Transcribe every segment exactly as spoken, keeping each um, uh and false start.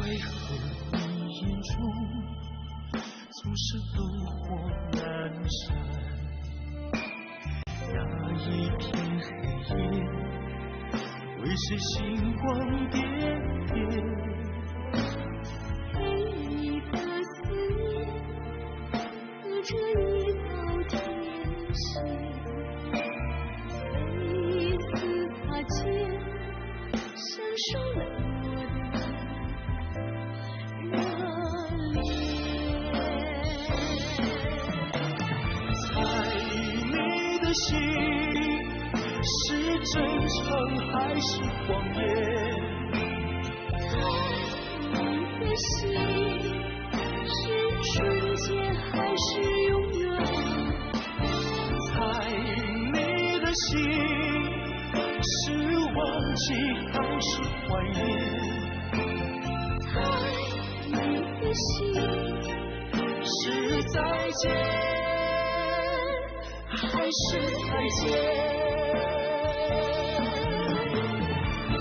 为何你眼中总是灯火阑珊？那一片黑夜，为谁星光点点？对你的思念，隔着一道天线，每一次擦肩， 闪烁了我的热烈。猜你的心是真诚还是谎言？猜你的心是瞬间还是永远？ 猜你的心是忘记还是怀念？猜你的心是再见还是再见？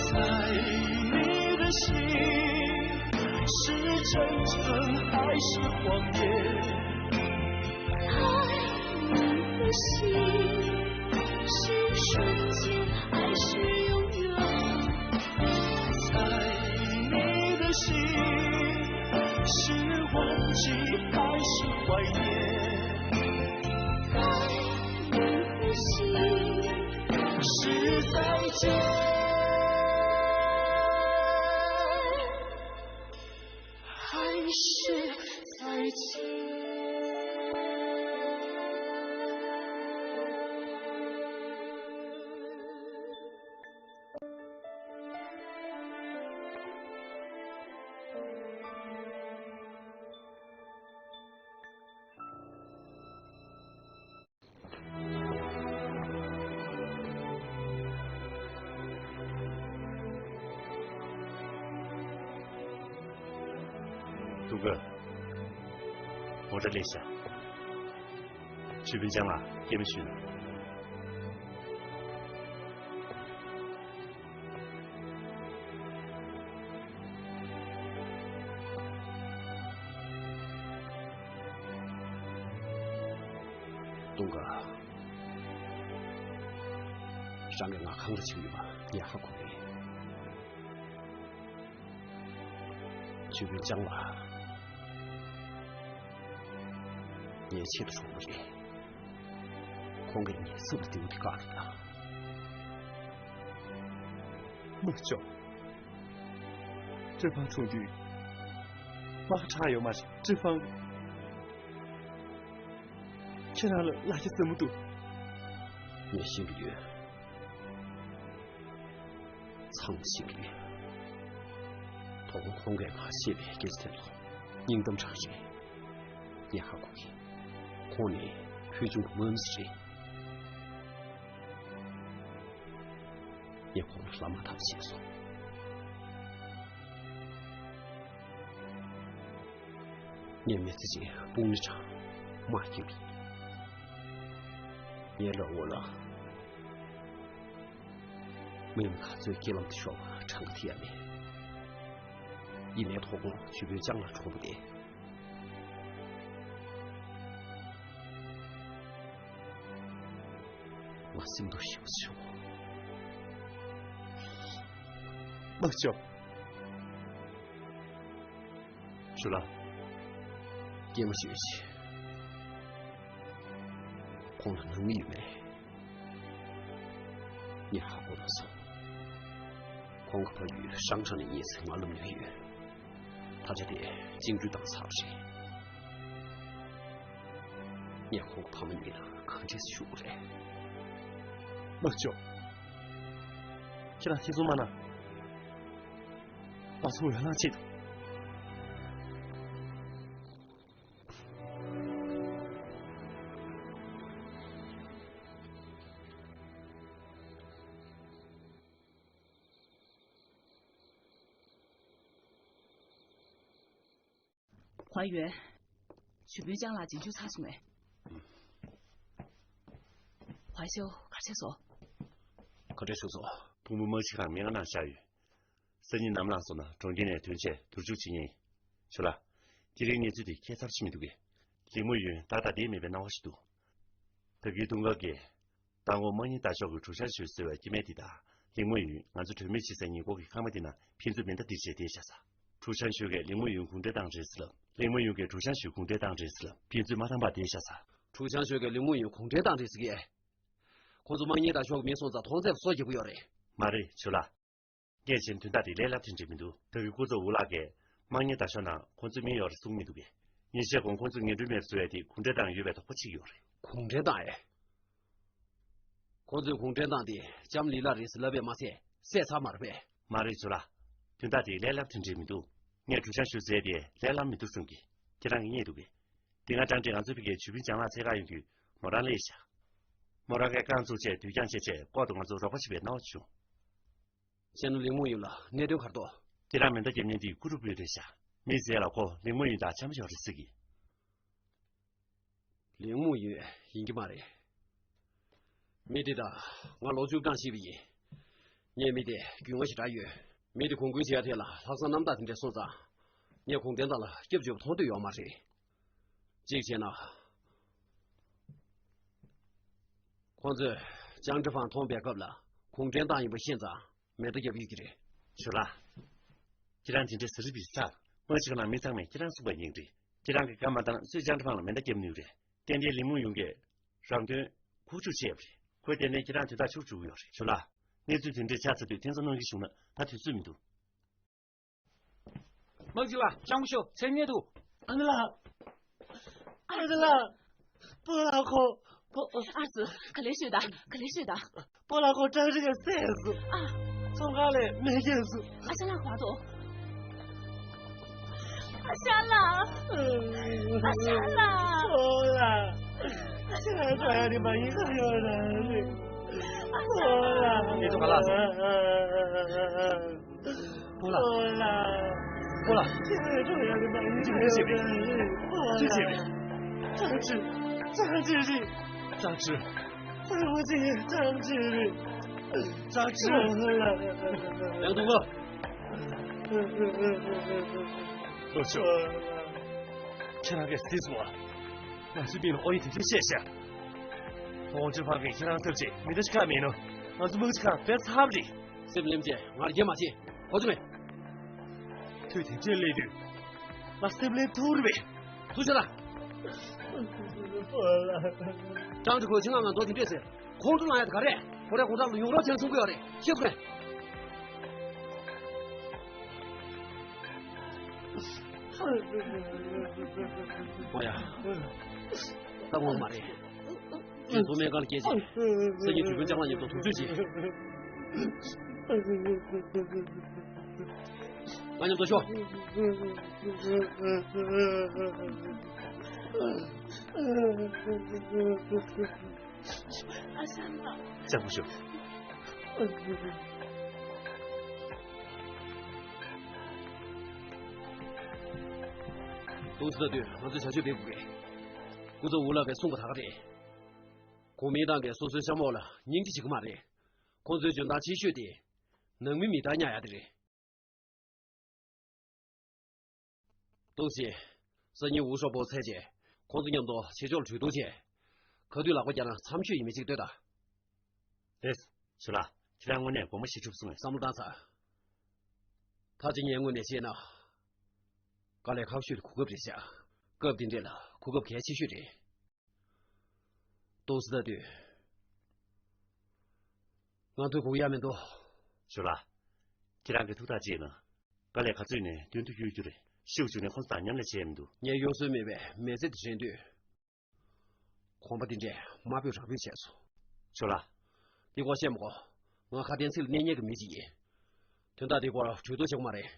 猜你的心是真诚还是谎言？ 爱你的心是瞬间还是永远？猜你的心是忘记还是怀念？猜你的心是再见 还是再见？ཏུང་ཀུན། ངོ་སྤྲོད་ལེགས་ཤག་ཆོས་དཔོན་ལྕམ་ལགས་སྐྱེལ་མ་ཞུས། ཏུང་ཀུན། རང་གིས་ང་གང་འདྲ་བྱེད་ཀྱི་ཡོད་པ་ངས་ཧ་གོ་གི་ཡིན། ཆོས་དཔོན་ལྕམ་ལགས་ངའི་ཆེད་དུ་བྱུང་བ་རེད། ཁོང་གིས་ངའི་སེམས་ལ་བདེ་པོ་དེ་བཀག་རེད་ད། མ་ལྕོགས། ཀྲེ་ཧྥང་ཚོང་དུས་དམག་དྲག་ཡོད་མ་རེད། ཀྲེ་ཧྥང་ཁྱེད་རང་ལ་ལ་རྒྱ་ཟབ་མོ་འདུག་ངས་ཤེས་ཀྱི་ཡོད། ཚང་མ་ཤེས་ཀྱི་ཡོད། དོ་དགོང་ཁོང་གིས་ང་བཤད་པའི་སྐད་ཆ་དེ་ཚོ་སྙིང་གཏམ་རང་རེད། ངས་ཧ་གོ་གི། ཁོང་ནི་ཕུལ་བྱུང་གི་དམག་མི་ཞིག་རེད། ངས་ཁོང་ལ་ལབ་མ་ཐག་པ་བྱས་སོང་། ངས་མི་ཚེ་གཅིག་དཔུང་ནི་དྲངས། དམག་རྒྱག་གི་ཡིན། ངའི་ལག་འོག་ལ་མི་མི་ག་ཚོད་རྐྱེན་ལམ་དུ་ཤོར་བ་གྲངས་ཀ་ཐེ་ཡ་མེད། ཡིན་ནའི་དོ་དགོང་ཆོས་དཔོན་ལྕམ་ལགས་གྲོངས་པ་དེ། ང་སེམས་སྡུག་ཞེ་པོ་བྱུང་། དམག་སྤྱི། ཞུ་ལ། སྐྱེལ་མ་ཞུས་ཤིག་ཁོང་ལ་ནང་མི་ཡོད་མེད་ངས་ཧ་གོ་མ་སོང་། ཁོང་གི་ཕ་ཡུལ་ཧྲང་ཧྲང་ནས་ངའི་ཚེ་སྔ་ལམ་ཡོད་ཡོད། ད་ཆ་དེ་བཅིངས་འགྲོལ་བཏང་ཚར་བ་རེད། ངས་ཁོང་གི་ཕ་མ་གཉིས་ལ་ག་འདྲས་ཞུ་དགོས་རེད། དམག་སྤྱི། ཁྱེད་རང་ཐེ་ཚོམ་མ་གནང་། ང་ཚོ་འོས་ལངས་བྱེད་དོ། ཧྭ་ཡོན། ཞུ་དཔོན་ལྕམ་ལགས་རྗེས་འཇུག་ཚར་སོང་ངས། ཧྭ་ཤོ་ག་རེ་བྱས་སོང་། ག་འདྲས་བྱུང་སོང་། ཕུང་པོ་དམག་སྤྱི་ཁང་སྨན་ཁང་ནང་བཞག་ཡོད། སང་ཉིན་ནམ་ལངས་སོང་ན་གྲོང་ཁྱེར་ནས་ཐོན་ཆས་བསྡུ་རུབ་བྱེད་མཁན་ཡིན། ཇོ་ལགས། དེ་རིང་གནས་ཚུལ་དེ་ཁྱད་མཚར་ཞིག་མི་འདུག་གས། གླིང་མོ་ཡུན་ཏག་ཏག་བསྡད་མེད་པའི་སྣང་བ་ཞིག་འདུག་ད་གིན་དུང་དཀར་གྱིས། མདང་དགོང་དམངས་གཉེར་ལྟ་ཞོག་གི་ཁྲུའུ་ཆང་ཞོས་ཟེར་བའི་སྐྱེ་དམན་དེ་དང་། གླིང་མོ་ཡུན་ང་ཚོ་གྲོས་མོལ་བྱེད་སའི་ཉེན་འཁོར་གྱི་ཁང་པ་དེ་ནང་ཕན་ཚུན་མེ་མདའ་སྟེར་བྱས་བསྡད་བཞག་ས། ཁྲུའུ་ཆང་ཞོས་ཀྱིས་གླིང་མོ་ཡུན་གུང་ཁྲན་ཏང་རེད་ཟེར་ལབ། གླིང་མོ་ཡུན་གྱིས་ཁྲུའུ་ཆང་ཞོས་གུང་ཁྲན་ཏང་རེད་ཟེར་ལབ། ཕན་ཚུན་མ་འདང་བར་བསྡད་བཞག་ས། ཁྲུའུ་ཆང་ཞོས་ཀྱིས་གླིང་མོ་ཡུན་གུང་ཁྲན་ཏང་རེད་ཟེར་གྱིས། ཁོ་ཚོ་དམངས་གཉེར་ལྟ་ཞོག་གི་མི་སོང་ཙང་མཐོང་ཚད་སོ་རྒྱས་པོ་ཡོད་རེད། མ་རེད་ཇོ་ལགས། ངས་བྱས་ན་དོན་དག་དེ་ལས་སླ་དྲན་དྲན་མི་འདུག་ད་གིན་སྐུ་ཚབ་ཝུ་ལགས་ཀྱིས་དམངས་གཉེར་ལྟ་ཞོག་ནང་ཁོང་ཚོའི་མི་ཡོད་རེད་གསུངས་མི་འདུག་གས། ཉིན་ཤས་གོང་ཁོང་ཚོས་ངན་འགྲོའི་མེར་བཟོ་ཡ་དེ་གུང་ཁྲན་ཏང་ཡོད་པའི་དོགས་པ་ཅིག་ཡོད་རེད། གུང་ཁྲན་ཏང་ཨེ། ཁོང་ཚོས་གུང་ཁྲན་ཏང་དེ་ལྕམ་ལི་ལ་རེད་ཟེར་ལབ་པས་མ་ཚད་བསད་ཚར་མ་རེད་པས། མ་རེད་ཇོ་ལགས། དོན་དག་དེ་ལས་སླ་དྲན་དྲན་མི་འདུག་ངས་ཁྲུའུ་ཆང་ཞོས་ཟེར་དེ་ལས་སླ་མི་འདུག་བསམ་གི། ཁྱེད་རང་གིས་རྙེད་འདུག་གས། དེ་སྔ་ཀྲང་ཀྲིག་ང་ཚོའི་ཕ་གིའི་ཇུས་འབུལ་ལྕང་ལག་འཚོལ་གར་ཡོང་དུས་མོ་རང་སླེབས་ཤག་མོ་རང་གིས་རྐང་བཙུགས་བྱས་དུས་འགྱངས་བྱས་བྱས་ལྐོག་ཏུ་ང་ཚོར་རོགས་པ་བྱེད་པའི་སྣང་བ་བྱུང་། བྱས་ན་གླིང་མོ་ཡུན་ལ་གནད་དོན་ག་རེ་འདུག་ཁྱེད་རང་མེ་མདའ་རྒྱབ་མཁན་དེ་ཀུ་རུ་པུའུ་རེད་ཤག་མི་ཟེར་ལ་ཁོ་གླིང་མོ་ཡུན་དང་འཆམ་པོ་ཡོད་རེད་ཟེར་གི། གླིང་མོ་ཡུན་ཡིན་གྱི་མ་རེད། མི་དེ་དང་ང་ལོ་བཅུ་གྲངས་ཤིག་པ་ཡིན། ངས་མི་དེ་རྒྱུས་མངའ་ཞེ་དྲག་ཡོད། མི་དེ་གོང་བཀུར་བྱེད་ཡ་ཐད་ལ་ལྷག་བསམ་རྣམ་དག་དེ་འདྲ་སོང་ཙང་། ངས་གུང་ཁྲན་ཏང་ལ་སྐྱབས་བཅོལ་བ་མཐོང་འདོད་ཡོད་མ་རེད། གཅིག་བྱས་ན། ཁོང་ཚོས་ཅང་ཀྲི་ཧྥང་མཐོང་པའི་སྐབས་ལ་གུང་ཁྲན་ཏང་ཡིན་པ་ཤེས་ཙང་མེ་མདའ་བརྒྱབ་ཡོད་ཀྱི་རེད། ཇོ་ལགས། ཁྱེད་རང་དེ་འདྲའི་ཟེར་རིགས་པའི་ཚ། དམངས་སྤྱི་ཁང་ནང་མི་ཚང་མས་ཁྱེད་རང་གསུངས་པ་ཡིན་རེད། ཁྱེད་རང་གིས་བཀའ་མ་བཏང་སུས་ཅང་ཀྲི་ཧྥང་ལ་མེ་མདའ་བརྒྱབ་ནུས་རེད། ཏན་ཏན་གླིང་མོ་ཡུན་གྱིས་རང་དོན་ཁུག་ཆུ་བྱས་པ་རེད། ཁོས་ཏན་ཏན་ཁྱེད་རང་དོན་དག་ཆུ་བཅུག་གི་ཡོད་རེད། ཇོ་ལགས། གནས་ཚུལ་དེ་འདྲས་ཆགས་ཚར་དུས་ཐེ་ཚོམ་གནང་གི་བྱུང་ན་ད་དུས་ཚོད་མི་འདུག་དམག་སྤྱི་ལགས། སྤྱང་པོ་ཤོག་མཚན་སྙན་འདུག་ཨ་ནེ་ལགས། ཨ་ནེ་ལགས། སྤོ་ལགས་ཁོ། སྤོ། ཨ་ཙི། ག་ལེར་ཤོད་དང་། ག་ལེར་ཤོད་དང་། སྤོ་ལགས་ཁོ་ཀྲང་ཀྲིག་གིས་བསད་སོང་། ཨ། ཚོང་ཁང་ལས་མེ་བརྒྱབ་སོང་། ཨ་ཅག་ལགས་ག་པར་འདུག་ཨ་ཅག་ལགས། ཨ་ཅག་ལགས། སྤོ་ལགས། ཁྱེད་རང་འགྲོ་ཡ་རེད་མ་ཡིན་ག་ཡོད་ར་རེད། ཨ་ཅག་ལགས། སྤོ་ལགས། གནས་ཚུལ་ག་ལ། སྤོ་ལགས། སྤོ་ལགས། སྤོ་ལགས། ཁྱེད་རང་འགྲོ་ཡ་རེད་མ་ཡིན་ག་ཡོད་ར་རེད། སྤོ་ལགས། ཅང་ཀྲིག་ཅང་ཀྲིག་རེད། ཅང་ཀྲིག་ཅང་ཀྲིག་ཅང་ཀྲིག་རེད། ཅང་ཀྲིག་ཡང་འདུག་ག་ལོ་ཆུ། ཁྱེད་རང་གིས་གཟིགས་སོང་ང་། ང་ཚོའི་མིང་ལ་ཨོ་ཡིག་དེ་འདྲ་བཤད་ཤག་ཨོ་ཅི་ཕང་གིས་ཁྱེད་རང་ཐབས་ཆེད་མི་འདྲ་ཞིག་ཁག་མེད་ནོ། ང་ཚོ་དམག་སྤྱི་ཁང་བེད་ཚར་བ་རེད། སེམས་ལེམ་བྱས་ང་རྒྱལ་མ་བྱེད། གོ་ཚོད་མེད། དུས་དེ་འདྲས་སླེབས་དུས། ང་སེམས་ལེན་ཐུབ་རེད་པས། ཐུགས་ཆེ་ལ། ཀྲང་ཀྲིག་ཁོས་ཆེད་མངགས་ང་མདོ་དེ་འདྲས་ཟེར། ཁོང་ཁྲོ་ལངས་ཡ་དེ་ག་རེད། ཁོ་རེ་ཁོང་ཁྲོ་ལ་ཡོང་རོགས་བྱེད་གསུང་གི་ཡོད་རེད། ཤེས་སོང་ངས། ཨོ་ཡ། ད་ངོ་མ་རེད། ཁྱེད་ཚོ་སྨན་ཁང་ལ་སྐྱེལ་ཆེད། སང་ཉིན་དུས་རྒྱུན་ལྕང་ལགས་མཉམ་དུ་དུས་ཚོད་བྱེད། ང་མཉམ་དུ་ཤོག་ཨ་ཞང་ལགས། ལྕང་པོ་ཤོག་ཏུང་སི་ལྟ་དུས་ང་ཚོས་བྱ་སྤྱོད་སྤེལ་དགོས་རེད། སྐུ་ཚབ་ཝུ་ལགས་ཀྱིས་གསུངས་པ་ད་ག་རེད། གོ་མིན་ཏང་གིས་སོ་སོའི་གཤམ་འོག་ལ་སྙིང་རྗེ་བྱེད་ཀྱི་མ་རེད། ཁོང་ཚོའི་འཇོན་ཐང་ཆེ་ཤོས་དེ། ནང་མི་མི་རྟག་ཉར་ཡག་དེ་རེད། ཏུང་སི། སང་ཉིན་ཝུ་ཧྲོ་པོ་འཚོལ་རྗེས། ཁོང་ཚོ་མཉམ་དུ་ཕྱི་ཕྱོགས་ལ་གྲོས་བསྡུར་བྱས། ག་དུས་ལག་པ་བརྒྱབ་ན་འཚམ་ཤོས་ཡིན་མིན་ཅིག་ལྟོས་དང་། རེད། ཞུ་ལགས། ཁྱེད་རང་དངོས་གནས་དགོངས་པ་བཞེས་ཆོག་གསུངས་ངས། བསམ་བློ་བཏང་ཚར། ད་ཅི་ངས་དངོས་གནས་བཤད་ན། དཀའ་ལས་ཁག་ཤོས་དེ་གོ་སྐབས་རེད་ཤག་སྐབས་འདི་འདྲས་ལ་གོ་སྐབས་གལ་ཆེ་ཤོས་རེད། ཏུང་སི་ལྟ་དུས། ང་ཚོས་སྒུག་ཡ་མི་འདུག་ཞུ་ལགས། ཁྱེད་རང་གིས་ཐུགས་ཐག་བཅད་ན། དཀའ་ལས་ག་ཚོད་ནས་མདུན་དུ་གཡུག་རྒྱུ་རེད། ཤི་བ་བྱུང་ནས་ཁོང་ཚོ་དང་མཉམ་ལས་བྱས་མི་འདུག་ངས་གཡོ་ཟོལ་མེད་པའི་མི་ཚེ་འདི་དྲན་དུས། གོམ་པ་འདི་འདྲས་མ་སྤོས་ར་སྤོས་བྱས་སོང་། ཞུ་ལགས། འདི་སྐོར་བཤད་མི་དགོས། ང་ཁ་དན་ཚིག་ལ་གནས་ཉེ་གི་མི་ཅིག་ཡིན། དོན་དག་འདི་སྐོར་གྲོས་བསྡུར་བྱེད་དགོས་མ་རེད།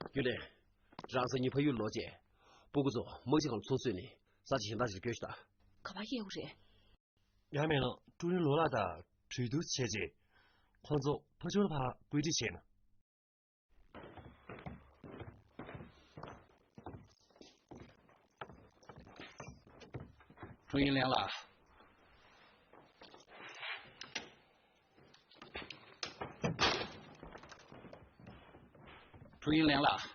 རྒྱུན་ལས། རང་སང་ཉིན་ཕ་ཡུལ་ལོག་རྗེས། སྤུ་གུ་ཚོ་དམག་སྤྱི་ཁང་ལ་ཚུར་བསུས་ནས་ས་ཆ་གཞན་དག་ཅིག་ལ་བསྐྱོད་ཤོག་དང་། ག་པར་སྐྱེལ་དགོས་རེད། ཡང་མིན་ན་ཀྲུའུ་རིན་ལོ་ལགས་དང་གྲོས་བསྡུར་བྱས་རྗེས། ཁོང་ཚོ་ཕར་ཕྱོགས་ལ་ཕར་བཀོད་སྒྲིག་བྱས་ན། ཀྲུའུ་ཡིན་ལེང་ལགས། ཀྲུའུ་ཡིན་ལེང་ལགས།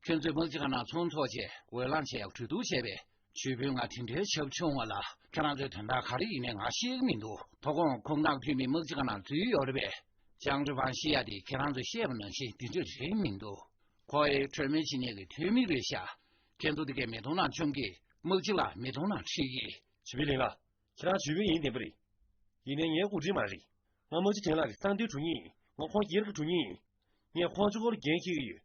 ཁྱོད་ཚོས་དམག་སྤྱི་ཁང་ནང་ཚོང་འཚོགས་བྱས་འོས་ལངས་བྱས་གྲོས་བསྡུར་བྱས་པས། ཇུས་འབུལ་ང་དེ་འདྲའི་ཞབས་ཆུང་བ་ལ། ཁྱེད་རང་ཚོས་དོན་དག་ག་རེ་ཡིན་ནའི་ང་ཤེས་ཀྱི་མི་འདུག་ཐོག་ཁོངས་ཁོངས་གཏོགས་འཐུས་མི་དམག་སྤྱི་ཁང་ནང་འཛུལ་ཡོད་རེད་པས། ཅང་ཀྲི་ཧྥང་ཤི་ཡ་དེ་ཁྱེད་རང་ཚོས་བཤད་པ་ནང་བཞིན་དེ་འདྲ་རེད་མི་འདུག་ཁོ་ཨེ་གྲོས་མོལ་བྱེད་མཁན་གྱི་འཐུས་མི་རེད་ཤག་ཁྱེད་ཚོ་དེ་གའི་མི་གཏོང་ན་ཆོག་གི། དམག་སྤྱི་ལགས་མི་གཏོང་ན་འགྲིག་གི། ཇུས་འབུལ་ལེང་ལགས། ཁྱེད་རང་ཇུས་འབུལ་ཡིན་བདེན་པ་རེད། ཡིན་ནའི་ངའི་འགོ་ཁྲིད་མ་རེད། ང་དམག་སྤྱི་ཁྲེན་ལགས་ཀྱི་གསང་འདུས་དྲུང་ཡིག་ཡིན། ང་ཁོང་སྒེར་གྱི་དྲུང་ཡིག་ཡིན། ངས་ཁོང་གཅིག་པོར་འགན་འཁྱེར་གྱི་ཡོད།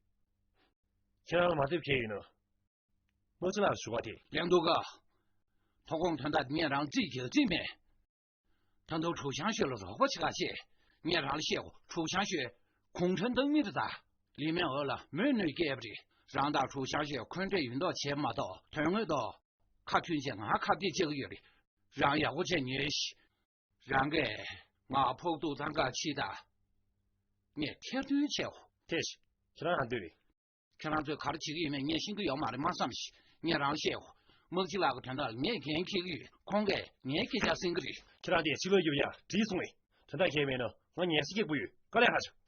ཁྱེད་རང་ལ་མ་བསྡད་པ་གལ་ཡོད་ན། དམག་སྤྱི་ལགས་ལ་ཞུ་བ་དེ། ལེང་ཏུའུ་ཀའོ། ཐོག་ཁོངས་དོན་དག་འདི་ངས་རང་འཁྲིད་རྒྱག་འཁྲིད་མེད། ད་དུང་ཁྲུའུ་ཞང་ཞོས་ལ་རོགས་པ་བྱེད་ཁ་ཤས། ངས་རང་ལ་བཤད་གོ། ཁྲུའུ་ཞང་ཞོས་གུང་ཁྲན་ཏང་མི་རེད་ད། ལི་མེན་འོ་ལ་མོས་གནོད་སྐྱེལ་བ་རེད། རང་དང་ཁྲུའུ་ཞང་ཞོས་འཁོན་འགྲས་ཡོད་མདོག་བྱེད་མ་གཏོགས་དོན་དངོས་ཐོག་ཁ་མཐུན་བྱས་ང་ཁ་གཏད་བཅག་གི་ཡོད་རེད། རང་ཡག་པོ་བྱས་ཉོན་ཞིག་རང་གིས་ང་ཕོག་ཐུག་བཏང་ག་ཕྱིན་ད། ངས་ཐེར་འདོན་བྱས་འོ། ཐེ་ཤི། ཁྱེད་རང་ཧ་འདོད་རེད། ཁྱེད་རང་ཚོས་ག་རེ་བྱེད་ཀྱི་ཡོད་མེད་ངས་ཤེས་ཀྱི་ཡོད་མ་རེད། མ་བསམ་ཞིག་ངས་རང་བཤད་འོ། དམག་སྤྱི་ལགས་ཀྱི་དོན་དག་ལ་ངས་འགན་འཁྱེར་གྱི་ཡོད། ཁོང་གིས་ངའི་སྐད་ཆ་གསན་གྱི་རེད། ཁྱེད་རང་དེ་ཕྱི་ལོགས་རྒྱབ་ཡ་བྲིས་སོང་ངས། དོན་དག་གལ་མེད་ན་ང་ཉལ་ས་སྐྱིད་པོ་ཡོད། དཀའ་ལས་ཁག་བྱུང་།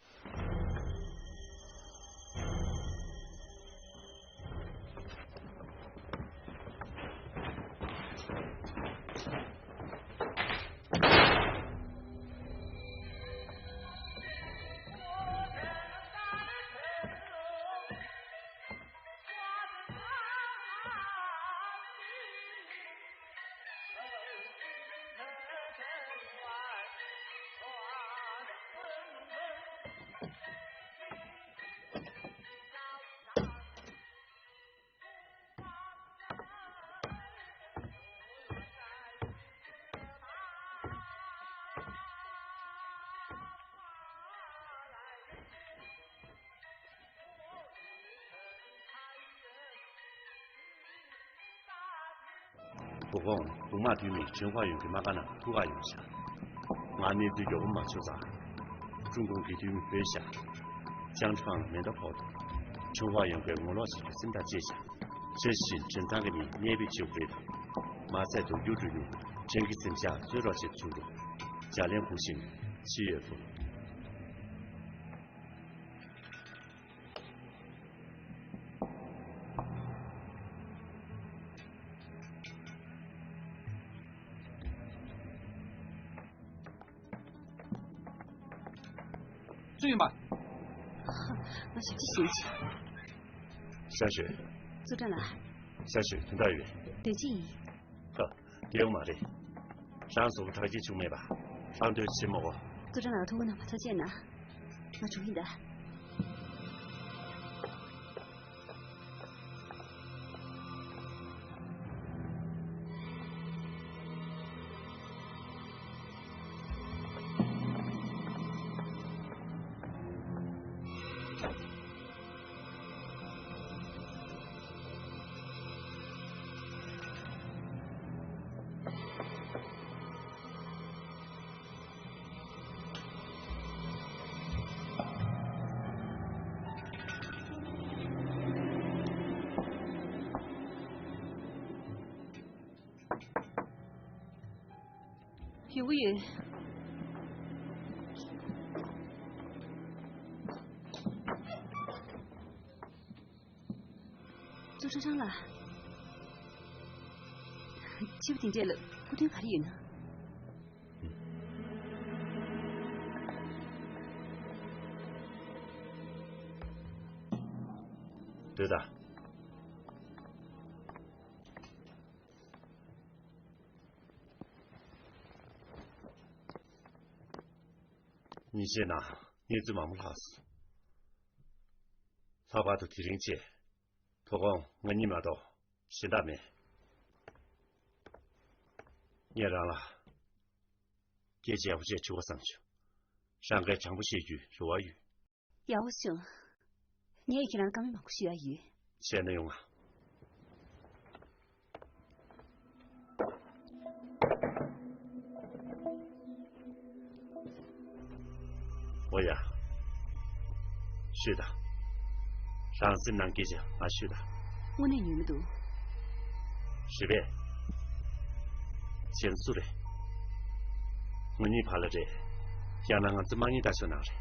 ཐོག་ཁོངས་དབུ་དམག་འཐུས་མི་ཆོན་ཧྭ་ཡུང་གི་དམག་སྒར་ནང་ཐུག་ག་ཡོང་ཤག་ང་གནས་ཚུལ་མགྱོགས་པོ་མ་བྱུང་ཙང་། ཀྲུང་གུང་གི་འཐུས་མི་བོས་ཤག་ཅང་ཀྲི་ཧྥང་ལ་མེ་མདའ་ཕོག་འདུག་ཆོན་ཧྭ་ཡུང་གིས་ངོ་ལོག་བྱེད་རྒྱུ་སེམས་ཐག་བཅད་ཤག་བྱས་ཤིང་འགྲེམས་ཐང་གི་མི་གནས་སྤོས་བྱེད་དགོས་རེད་དམ། མ་ཚད་དུ་རྒྱུ་འགྲུལ་ནས་ཁྲེང་གི་སེམས་ཤག་གསོད་རོགས་བྱེད་བྱུང་འདུག་ཇ་ལན་ཧུ་ཤིང་ཕྱི་ཡོད་དོ། ཙུ་ཡིན་པ། ང་ཞབས་ཕྱི་ཞུ་ཅིག་ཤ་ཤོད། ཙུ་ཀྲང་ལགས། ཤ་ཤོད་དོན་དག་ཡོད། དོན་ཅི་ཡིན། ཧ། དེ་ཡོང་མ་རེད། རང་གཟུགས་པོ་དྲག་སྐྱེད་བྱུང་མེད་པ། ལྷག་འདོད་བྱེད་མ་གོ། ཙུ་ཀྲང་ལགས་ཐུགས་ཁུར་གནང་བ་ཐུགས་རྗེ་གནང་། ང་འགྲོ་གི་ཡིན་ད། ཡོང་གི་ཡོད། ཙུའུ་ཁྲང་ཁྲང་ལགས། སྐྱེས་བུ་དེ་འདྲས་ལ་སྐུ་དོན་ག་རེ་ཡོད་ན། སྡོད་དང་། ཉིན་ཤས་ནང་གནས་ཚུལ་མང་པོ་ལྷགས་སོང་། ལྷག་པར་དུ་དེ་རིང་བཅས་ཐོག་ཁོངས་ང་གཉིས་མ་གཏོགས་གཞན་དག་མེད། ངས་རང་ལ་སྐད་ཆ་ཡག་པོ་བྱས་དྲི་བ་བསམ་བྱུང་། རང་གིས་དྲང་པོ་བཤད་རྒྱུའི་རེ་བ་ཡོད། ཡག་པོ་བྱུང་། ངས་ཁྱེད་རང་ལ་བཀའ་མོལ་མང་པོ་ཞུ་ཡ་ཡོད། བྱས་ན་ཡོང་ང་། འོ་ཡ། ཤོད་དང་། རང་སེམས་ནང་སྐད་ཆ་མ་ཤོད་དང་། དངོས་གནས་ཉོན་མི་འདུག་རེད་པས། གཞན་སུ་རེད། ང་གཉིས་བར་ལ་རེད། ཡང་ན་ང་ཚོ་དམག་གཉེར་ལྟ་ཕྱོགས་ནང་རེད།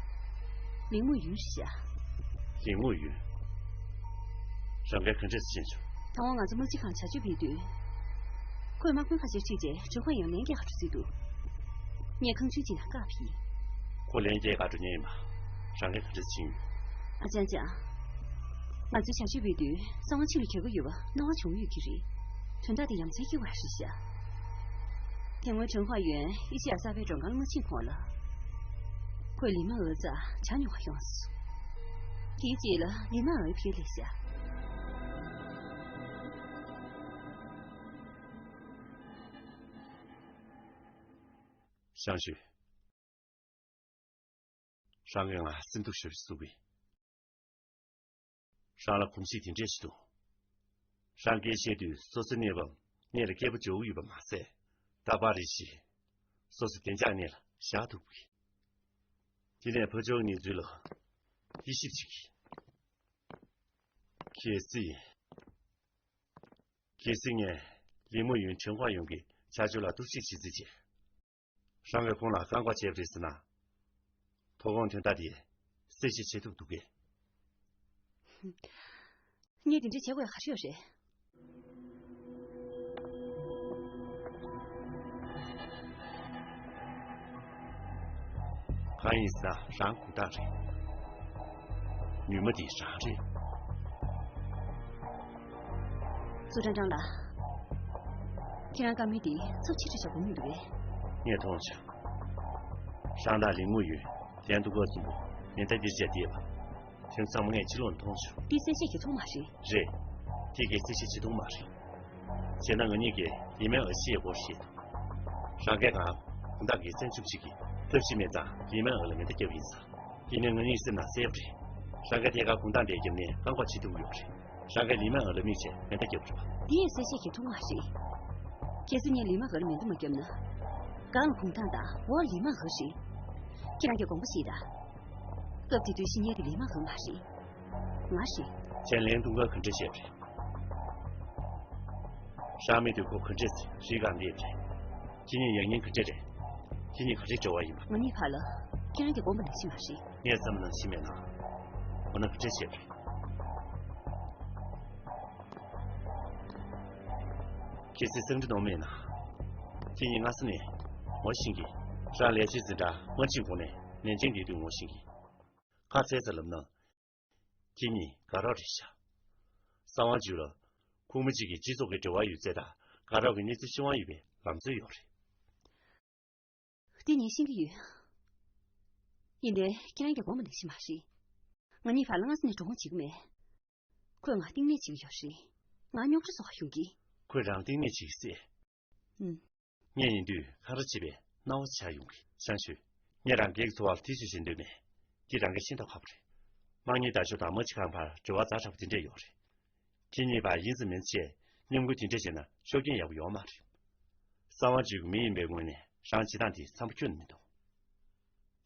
ལིང་མུའུ་ཡུན་རེད་ཤག་ལིང་མུའུ་ཡུན། རང་གིས་ག་འདྲས་སེ་ཤེས་བྱུང་། ད་དུང་ང་ཚོ་དམག་སྤྱི་ཁང་བྱ་སྤྱོད་སྤེལ་དུས། ཁོས་དམག་དཔོན་ཁ་ཤས་ཁྲིད་རྗེས་དྲུང་འཕར་ཡུན་ལན་སྐྱེལ་ག་འགྲོ་རྩིས་འདུག་ངས་ཁང་ཆུང་གཅིག་ནང་བཀག་ཕྱིན། ཁོ་ལན་སྐྱེལ་ག་འགྲོ་མཁན་ཡིན་པ། རང་གིས་ག་འདྲས་ཤེས་ཡོད། ཨ་ཅང་ཅང་། ང་ཚོའི་བྱ་སྤྱོད་སྤེལ་དུས་གསང་བ་ཕྱི་ལ་གྱེས་ཀྱི་ཡོད་པ་སྣང་བ་བྱུང་ཡོད་ཀྱི་རེད། དོན་དག་དེ་ཡ་མཚན་སྐྱེ་བ་རེད་ཤག་དེ་སྔོན་དྲུང་འཕར་ཡུན་ཨེ་ཤེ་ཡ་གསར་པའི་མགྲོན་ཁང་ལ་མ་ཕྱིན་གོང་ལ། ཁོས་ལི་མ་འོའི་རྩར་བྱ་ཉོ་བར་ཡོང་སོང་། དེའི་རྗེས་ལ་ལི་མ་འོའི་ཕྱིར་སླེབས་ཤག་ཞང་ཞུས། རང་གིས་ང་སེམས་སྡུག་ཤོར་བཟོ་གི། རང་ལ་གོམས་གཤིས་དེ་འདྲས་ཤིག་འདུག་རང་སྐད་བཤད་དུས་སོ་སོའི་གནས་བབ་གནད་ལ་སྐྱེལ་པོ་འཇོག་གི་ཡོད་པ་མ་ཟད། ད་བར་རེ་བཞིན་སོ་སོ་བདེ་འཇགས་གནས་ལ་བཞག་ཐུབ་གི། དེ་ནས་ཕར་ཕྱོགས་གནས་ཚུལ་ལ་དབྱེ་ཞིབ་བྱེད་གི། གལ་སྲིད། གལ་སྲིད་ངས་ལི་མོ་ཡུན་དྲུང་འཕར་ཡུན་གྱི་བྱ་སྤྱོད་ལ་གཏོར་བཤིག་བྱེད་རྩིས་བྱས། རང་གིས་ཁོང་ལ་བཀག་འགོག་བྱས་པ་རེད་ཟེར་ན། དོ་དགོང་དོན་དག་དེ་གསལ་བཤད་བྱེད་ཐུབ་འདུག་གས། ངས་དེ་འདྲ་བྱེད་དགོས་ག་རེ་ཡོད་རེད། གང་ཡིན་ཟེར་ན་རང་དགོས་རྟགས་རེད། ཉུལ་མ་དེ་རང་རེད། ཙུའུ་ཀྲང་ཀྲང་ལགས། ཁྱེད་རང་བཀའ་མོལ་འདི་ཚབས་ཆེ་དྲགས་ཤག་དགོངས་མི་འདུག་གས། ངས་མཐོང་བྱུང་། རང་དང་ལི་མོ་ཡུན་གདན་དུ་བཀོད་གསུམ་པོ་མེ་མདའ་འདིར་བྱས་བསྡད་པ། དེ་ཚང་མ་ངས་ཕྱི་ལོགས་ནས་མཐོང་བྱུང་། འདི་གསལ་བཤད་བྱེད་ཐུབ་མ་རེད། རེད། དེ་གའི་གསལ་བཤད་བྱེད་ཐུབ་མ་རེད། བྱས་ན་ང་གཉིས་ཀྱིས་ལི་མན་ཨོ་ཤི་ཡའི་སྐོར་བཤད་དང་། རང་གིས་གང་དགོང་དག་གི་བཙན་བྱོལ་ཞིག་གི་ཐབས་ཤེས་མེད་ཙང་ལི་མན་ཨོ་ལ་མེ་མདའ་བརྒྱབ་ཡིན་ཙང་། ཡིན་ནའི་ང་གཉིས་སེམས་ནང་གསལ་པོ་རེད། རང་གིས་ཐད་ཀར་དགོང་དག་འདིར་བརྒྱབ་ནས་བཀག་འགོག་བྱེད་ཐུབ་ཀྱི་ཡོད་རེད། རང་གིས་ལི་མན་ཨོ་ལ་དམིགས་བྱས་མེ་མདའ་བརྒྱབ་པ་རེད་པ། འདི་ཡང་གསལ་བཤད་བྱེད་ཐུབ་མ་རེད། གལ་སྲིད་ངས་ལི་མན་ཨོ་ལ་མེ་མདའ་མ་བརྒྱབ་ན། སྒང་ལ་གུང་ཐང་དང་འོག་ལི་མན་ཨོ་རེད། ཁྱེད་རང་གིས་དགོངས་པ་བཞེས་དང་། སྐབས་དེ་དུས་ཤི་མཁན་དེ་ལི་མན་ཨོ་མ་རེད། ང་རེད། ཁྱེད་ལན་ཐུང་ཀ་ག་འདྲ་བྱས་པ་རེད། ཤང་མི་དུས་ཁོ་ག་འདྲས་རིགས་གང་འདྲས་རེད། ཁྱེད་གཉིས་ཡང་སྙིང་ག་འདྲས་རེད། ཁྱེད་གཉིས་ག་རེ་འབྲེལ་བ་ཡིན་པ། ང་གཉིས་བར་ལ་ཁྱེད་རང་གི་དགོངས་པ་ནང་བཞིན་མ་རེད། ངས་བསམ་ནང་བཞིན་མེད་ན། འོ་ན་ག་འདྲས་བྱས་པ་རེད། གལ་སྲིད་གསང་འདྲི་གནང་མེད་ན། ཁྱེད་གཉིས་སྔ་ས་ནས་ངོ་ཤེས་ཀྱི། རང་ལས་བྱེད་འཛིན་གྲྭ་མ་ཕྱིན་གོང་ནས་ནན་ཅིང་བསྡད་དུས་ངོ་ཤེས་ཀྱི། ཁ་གསལ་ཙམ་ལབ་ན། ཁྱེད་གཉིས་དགའ་རབ་རེད་ཤག་གསང་བ་བརྗོད་ལ། ཁུག་མ་གཅིག་གིས་སྤྱི་ཚོགས་ཀྱི་འབྲེལ་བ་ཡོད་ཚད་དང་དགའ་རབ་ཀྱི་གནས་ཚུལ་ཤེས་དབང་ཡོད་པའི་ལམ་སྲོལ་ཡོད་རེད། དེ་ངས་ཤེས་ཀྱི་ཡོད། ཡིན་ནའི་ཁྱེད་རང་གི་དགོངས་པ་ནང་བཞིན་མ་རེད། ང་གཉིས་བར་ལ་སྔ་ས་ནས་འགྲོ་འོང་བྱེད་ཀྱི་མེད། ཁོས་ང་གཏིང་ནས་བྱེད་ཀྱི་ཡོད་རེད། ང་རྙོག་དྲ་བཟོ་བར་ཡོང་གི། ཁོས་རང་གཏིང་ནས་བྱེད་ཀྱི་སྲིད། ཨུམ། ངས་ཡིན་དུས་ཁ་ར་བྱེད་པའི་སྣང་བ་ཆགས་ཡོང་གི། ཞང་ཞུས། ངས་རང་སྒེར་གྱི་འཚོ་བ་ལ་ཐེ་བྱུས་བྱེད་འདོད་མེད། འདི་རང་གིས་ཤེས་ཐུབ་ཁག་པོ་རེད། དམག་གཉེར་དང་ཤོག་དང་དམག་སྤྱི་ཁང་བར་འབྲེལ་བ་ཛ་དྲག་པོ་དེ་འདྲས་ཡོད་རེད། ཁྱེད་གཉིས་བར་ཡིན་ཙམ་མིན་ཙམ་བྱས་མཉམ་འགུལ་དེ་འདྲས་བྱས་ན་ཤུགས་རྐྱེན་ཡག་པོ་ཡོད་མ་རེད། གསང་བ་བརྗོད་ཀྱི་མི་ཡིན་པའི་ངོས་ནས་རང་བྱེད་སྟངས་དེ་འཚམ་པོ་ཁྱོན་ནས་མི་འདུག་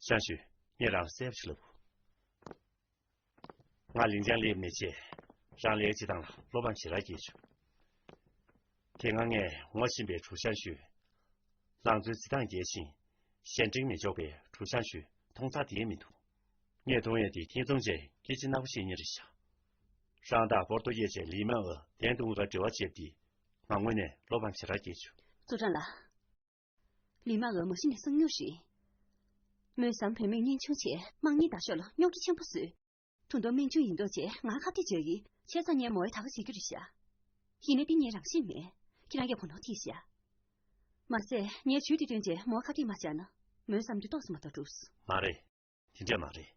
ཞང་ཞུས། ངས་རང་ལ་གསལ་པོ་ཞིག་ལབ། ང་ལིང་ཅང་སླེབས་ནས་བྱས། རང་ལས་བྱེད་སྟངས་ལ་བློ་ཕམ་ཞེ་དྲག་སྐྱེས་བྱུང་། དེ་སྔ་ངས་ངོ་ཤེས་པའི་ཕྲུག་ཞང་ཞུས། ལང་ཚོའི་བྱེད་སྟངས་རྒྱས་ཤིང་། གཞན་དྲིང་མི་འཇོག་པའི་ཕྲུག་ཞང་ཞུས་མཐོང་ཚར་དེ་མི་འདུག་ངས་མཐོང་ཡས་དེ་ཁྱེད་ཚོ་བྱས་སྐད་ཆ་རྣ་བ་ཤེས་མཁན་རེད་ཤག་རང་དང་པོར་ཏོ་གཡས་བྱས་ལི་མན་ཨོ་གདན་དུ་འགྲོ་བ་བྱེད་པ་དེ་ང་ངོས་ནས་བློ་ཕམ་ཞེ་དྲག་སྐྱེས་བྱུང་། ཙུའུ་ཀྲང་ལགས། ལི་མན་ཨོ་མ་གཞི་ནས་གསང་ཉུལ་རེད། མོས་ཟམ་བུད་མེད་གཉེན་ཆུང་བྱས་དམག་གཉེར་དང་ཤོག་ལ་རྙོག་དྲ་ཆེན་པོ་བཟོས། ད་དུང་སྨན་ཆུང་ཡིན་མདོག་བྱས་ང་ཁ་གཏད་བྱེད་ཀྱི། བྱས་ཙང་ངས་མོ་ཡི་ད་ག་བྱེད་ཀྱི་རེད་ཤག་ཡིན་ནའི་དེ་ངས་རང་ཤེས་མེད། ཁྱེད་རང་གིས་གོ་ནོར་ཐེབས་ཤག་མ་ཟད་ངས་ཇུས་དེ་བཏོན་རྗེས་མོ་ཁ་གཏད་མ་བྱས་ན། མོའི་བསམ་དོན་ཏོག་ཙམ་མ་གཏོགས་འགྲུབ། མ་རེད། དེ་འདྲས་མ་རེད།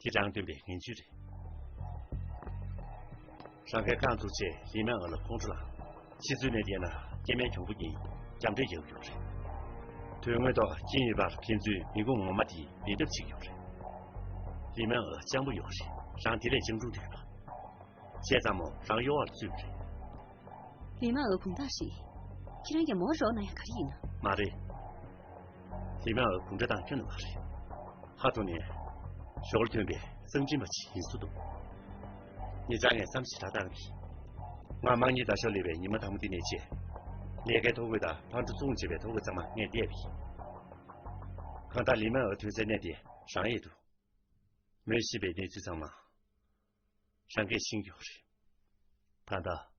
དེ་རང་སྟོན་པའི་ངན་ཇུས་རེད། རང་གིས་རྐང་བཙུགས་རྗེས་ལི་མན་ཨོ་ལ་ཁོང་ཁྲོ་ལངས། ཕྱི་ཚུལ་ནས་བལྟས་ན་སྐྱེ་དམན་གྱོང་པོ་ཡིན། རྒྱབ་འདྲེ་རྒྱག་གི་ཡོད་རེད། དོན་དངོས་ཐོག་ཁྱེད་གཉིས་བར་ཕན་ཚུན་མི་གོ་ངོ་མ་དེ་མེད་ཐབས་བྱེད་ཀྱི་ཡོད་རེད། ལི་མན་ཨོ་སྤྱང་པོ་ཡོད་རེད། རང་དེ་ལས་སྤྱང་གྲུང་དུ་ཡོད་པ། བྱས་ཙང་མོ་རང་གཡོ་བར་བརྩོན་པ་རེད། ལི་མན་ཨོ་གུང་ཐང་རེད། ཁྱེད་རང་གིས་མོར་རོགས་གནང་ཡ་ག་རེ་ཡིན་ན། མ་རེད། ལི་མན་ཨོ་གུང་ཁྲན་ཏང་ཁྱོན་ནས་མ་རེད། ཁ་ཐུག་ནས་ཞོར་ཐོན་པའི་གསང་འཕྲིན་པ་ཅིག་ཡིན་བཟོ་འདུག་ཉེ་ཆར་ངས་བསམ་ཞེ་དྲག་བཏང་གི། ང་དམག་གཉེར་ཟླ་ཤོག་སླེབས་པའི་ཉི་མ་དང་པོ་དེ་ནས་བྱས། ལས་ཀའི་ཐོ་འགོད་དང་ཕར་འགྲོ་བཙོང་བྱེད་པའི་ཐོ་འགོད་ཚང་མ་ངས་བལྟས་པ་ཡིན། གང་ལྟར་ལི་མན་ཨོ་ཐོན་སའི་གནས་དེ་རང་ཡིན་འདུག་མོས་བཤད་པའི་གནས་ཚུལ་ཚང་མ། རང་གིས་ཤེས་ཀྱི་ཡོད་རེད། ད་ལྟ།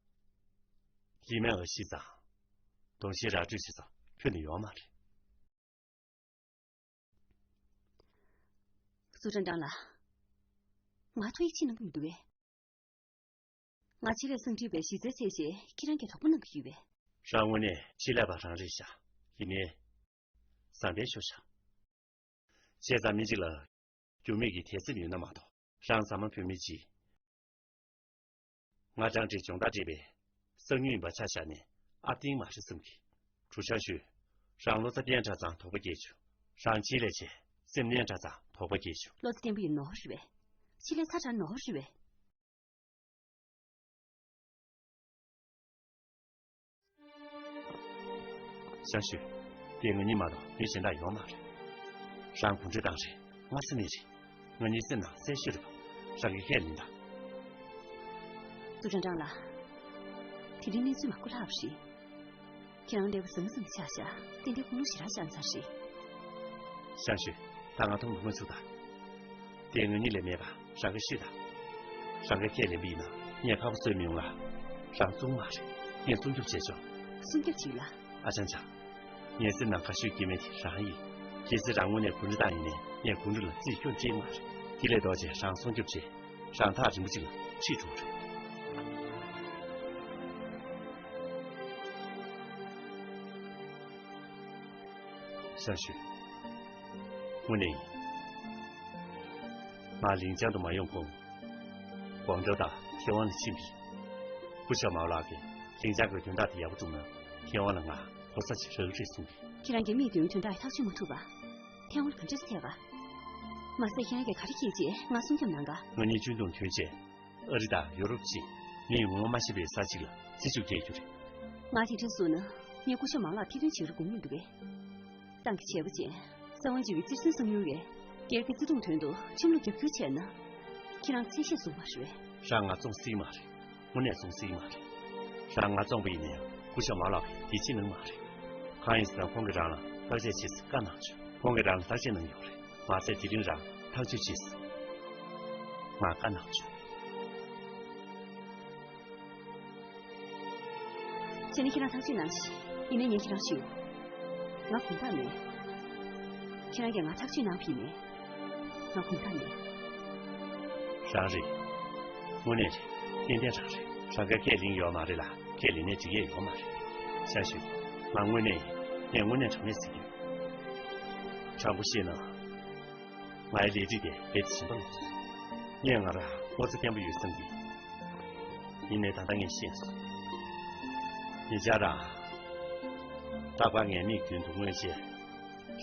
ལི་མེ་ཨ་ཤི་ཙང་། དོང་ཤིང་ར་སྤྲོད་བྱེད་ས་ཁྱོན་ནས་ཡོད་མ་རེད། ཙུའུ་ཀྲང་ཀྲང་ལགས། ང་ཐུགས་ཡིད་ཆེས་གནང་གི་མི་འདུག་གས། ང་ཆེད་ལས་གསང་འཕྲིན་པའི་གཞི་རྩའི་ཚད་བཅད་ཁྱེད་རང་གིས་དོགས་པ་གནང་གི་ཡོད་པས། རང་དངོས་གནས་ཆེད་ལས་པ་རང་རེད་ཤག་ཡིན་ནའི། བཟང་ལྟས་ཤོར་ཤག་བྱས་ཙང་མི་གཅིག་ལ་རྒྱུས་མེད་ཀྱི་དད་སེམས་ཡོད་ན་མ་གཏོགས། རང་ཟ་མ་བོད་མི་གཅིག་ང་ཀྲང་ཀྲེང་སྦྱོང་བརྡར་སྤྲད་པའི་གསང་ཉུལ་ཡིན་པ་ཆ་བཞག་ནས་ཨ་ཏིང་མ་རེད་བསམ་གི། ཀྲུའུ་ཞང་ཞུས། རང་བློ་རྩ་བརྟན་དྲགས་ཙང་དོགས་པ་སྐྱེས་བྱུང་། རང་ཆེད་ལས་བྱས་སེམས་ནན་དྲགས་ཙང་དོགས་པ་སྐྱེས་བྱུང་། བློ་རྩ་བརྟན་པོ་ཡིན་ནོར་རེད་པས། ཆེད་ལས་ཚ་དྲགས་ནོར་རེད་པས། ཞང་ཞུས། དེ་ང་གཉིས་མ་གཏོགས་མི་གཞན་དག་ཡོད་མ་རེད། རང་གུང་ཁྲན་ཏང་རེད། ང་སི་ནི་རེད། ང་གཉིས་སེམས་ནང་གསལ་ཤོས་རེད་པ། རང་གི་ཁས་ལེན་དང་། ཙུའུ་ཀྲང་ཀྲང་ལགས། དེ་རིང་གནས་ཚུལ་མང་པོ་ལྷག་པ་རེད། ཁྱེད་རང་ཀླད་པ་ཟང་ཟིང་ཆགས་ཤག་ཏན་ཏན་ཁུངས་ལུང་ཞེ་དྲག་བཅངས་ཚར་རེད། ཞང་ཞུས། ད་ང་མཐོང་མི་དགོས་ཚུལ་དང་། དེ་ང་གཉིས་ལས་མེད་པ་རང་གིས་ཤེས་དང་། རང་གིས་ཁས་ལེན་པ་ཡིན་ན་ངས་ཁག་པོ་བཟོས་མི་ཡོང་ལ། རང་བཙུགས་མ་རེད། ངས་སྲུང་སྐྱོབ་བྱས་ཆོག་སྲུང་སྐྱོབ་བྱེད་ལ། ཨ་ཅང་ཅང་། ངའི་སེམས་ནང་དགའ་ཤོས་སྐྱེ་དམན་དེ་རང་ཡིན། གལ་སྲིད་རང་དངོས་གནས་གུང་ཁྲན་ཏང་ཡིན་ནའི་ངས་གུང་ཁྲན་ལ་རྩིས་སྐྱོན་སྤྲད་མ་རེད། དེ་ལས་ལྡོག་བྱས་རང་སྲུང་སྐྱོབ་བྱས། རང་ཐག་རིང་པོ་ཅིག་ལ་ཁྲིད་འགྲོ་གི་རེད། ཞང་ཞུས། དངོས་གནས་ཡིན། ང་ལིང་ཅང་དུ་མ་ཡོང་གོང་། ཀོང་ཀྲོའུ་དང་ཐེ་ཝན་ལ་ཕྱིན་པ་ཡིན། སྐུ་ཞབས་མའོ་ལགས་ཀྱིས་ལིང་ཅང་གི་དོན་དག་དེ་ཡག་པོ་བསྒྲུབས་ན་ཐེ་ཝན་ལ་ང་གོ་ས་ཅིག་རག་གི་རེད་གསུངས་ཏེ། ཁྱེད་རང་གིས་མིག་མདུན་དོན་དག་ཐག་གཅོད་མ་ཐུབ་པ། ཐེ་ཝན་ལ་ག་འདྲས་སེ་ཐད་པ། མ་ཟད་ཁྱེད་རང་གིས་ག་རེ་བྱས་རྗེས་ང་སྲུང་སྐྱོབ་གནང་ག་ང་གཉིས་གཅུན་བརྟན་ཐོན་རྗེས། ཨ་རི་དང་ཡོ་རོབ་བཅས་མི་ཡིས་ངོ་མ་མ་ཤེས་པའི་ས་ཅིག་ལ་རྩིས་འཇོག་རྒྱག་རྒྱུ་རེད། ང་དེ་འདྲ་སོང་ན་ངས་སྐུ་ཞབས་མང་ལགས་ཐེར་འདོན་བྱེད་རུ་དགོངས་མི་འདུག་པས། ཏང་གི་བྱས་པ་ཅན་གསང་བའི་འཇུ་བའི་རྩེར་སོན་གསང་ཡུལ་བས་སྒེར་གྱི་བརྩེ་དུང་དོན་དུ་ཁྲིམས་ལུགས་རྒྱབ་སྐྱོར་བྱས་ན། ཁྱེད་རང་ཚད་གཞི་བཟུང་བ་རེད་པས། རང་ང་བཙོང་སྲིད་མ་རེད། དངོས་གནས་བཙོང་སྲིད་མ་རེད། རང་ང་བཙོང་པ་ཡིན་ནའི་སྐུ་ཞབས་མང་ལགས་ཀྱིས་དེ་བྱེད་གནང་མ་རེད། གང་ཡིན་ཟེར་ན་ཁོང་གིས་རང་ལ་བརྟག་དཔྱད་བྱེད་ཟེར་བཀའ་གནང་བྱུང་། ཁོང་གིས་རང་ལ་བརྟག་དཔྱད་གནང་ཡོད་རེད། མ་ཟད་དེ་རིང་རང་ཐག་གཅོད་བྱེད་ཟེར། ང་བཀའ་གནང་བྱུང་། བྱས་ན་ཁྱེད་རང་ཐག་གཅོད་གནང་ཞིག་ཡིན་ནའི་ངས་ཁྱེད་རང་ཞུ། ང་དགོངས་དག་མེད། ཁྱེད་རང་གིས་ང་ཐག་གཅོད་གནང་བ་ཡིན་ནའི། ང་དགོངས་དག་མེད། རང་རེད། དངོས་གནས་རེད། ཏན་ཏན་རང་རེད། རང་གིས་ཁས་ལེན་ཡོད་མ་རེད་ལ་ཁས་ལེན་ནའི་འགྲིག་ཡས་ཡོད་མ་རེད། ཞང་ཞུས། ང་དངོས་གནས་ཡིན། ངས་དངོས་གནས་དྲང་གནས་ཟེར་གྱི་ཡོད། དྲང་པོ་བཤད་ན། ངའི་ལས་རིགས་དེ་རྦད་དེ་ཞན་པ་ལོག་སོང་། ངས་ང་རང་ལོ་ཚད་བརྟན་པོ་ཡོད་བསམ་གྱི། ཡིན་ནའི་ད་ལྟ་ངས་ཤེས་སོང་། ཉེ་ཆར་རང་། རྟག་པར་ངའི་མིག་མདུན་དུ་མངོན་ཆེ།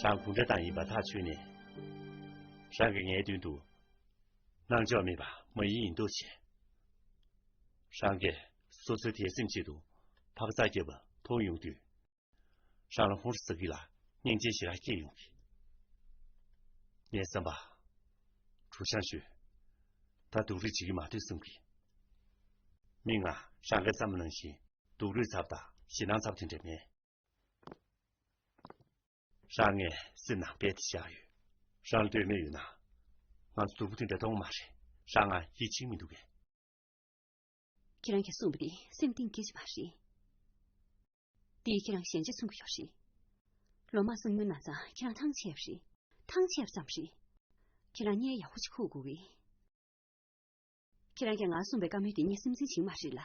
རང་གུང་ཁྲན་ཏང་ཡིན་པ་ཐག་ཆོད་ནས། རང་གིས་ངའི་མདུན་དུ། སྣང་ཕྱོགས་མེད་པ་མ་ཡིན་ཡིན་མདོག་བྱས། རང་གིས་སོ་སོའི་དད་སེམས་ཆེད་དུ་འཕག་འཚག་བརྒྱབ་པ་མཐོང་ཡོང་དུས། རང་ལ་ཧོར་ཟ་གི་ལ་སྙིང་རྗེ་ཞེ་དྲག་སྐྱེས་ཡོང་གི། ངའི་བསམ་པ། ཀྲུའུ་ཞང་ཞུས། ད་སྡུག་རུས་བྱེད་ཀྱི་མ་འདོད་བསམ་གི། མིག་སྔར་རང་གི་བསམ་པ་ནང་བཞིན་སྡུག་རུས་ཚབ་དང་ཞེད་སྣང་ཚབ་དེ་འདྲ་མེད། རང་ངའི་སེམས་ནང་རྦད་དེ་བཞག་ཡོད། རང་ལ་འདོད་མོས་ཡོད་ན། ང་ཚོ་སྡུག་པོ་དེ་འདྲ་གཏོང་གི་མ་རེད། རང་ང་ཡིད་ཆེས་མི་འདུག་གས། ཁྱེད་རང་གིས་གསུངས་པ་དེ་སེམས་གཏིང་སྐྱེ་གི་མ་རེད། དེས་ཁྱེད་རང་ཞན་ཆ་མཚོན་གྱི་ཡོད་རེད། ལོ་མང་གསང་མྱུལ་གནང་ཙང་ཁྱེད་རང་ཐང་ཆད་པ་རེད། ཐང་ཆད་པ་ཙམ་རེད། ཁྱེད་རང་གཉེན་ཡག་པོ་ཞིག་ཁུག་དགོས་གི། ཁྱེད་རང་གིས་ང་གསུངས་པའི་བཀའ་མོལ་དེ་ངས་སེམས་འཛིན་བྱེད་ཀྱི་མ་རེད་ལ།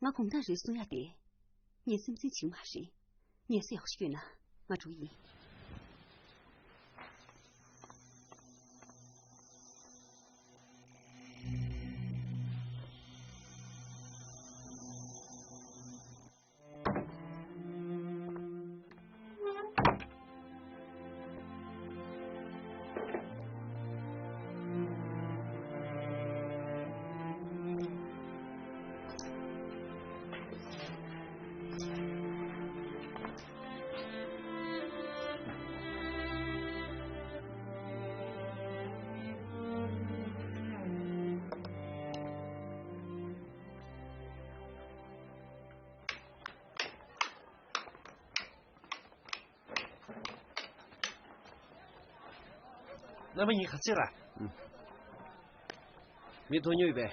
ང་དགོངས་དག་རེད་གསུང་ཡ་དེ། ངས་སེམས་འཛིན་བྱེད་ཀྱི་མ་རེད། ངལ་གསོ་ཡག་པོ་ཞིག་སྐྱོན་ན་ང་འགྲོ་གི་ཡིན། རྣམ་པ་གཉིས་ག་ཚད་ར། མི་ཐོ་ཉོས་པས།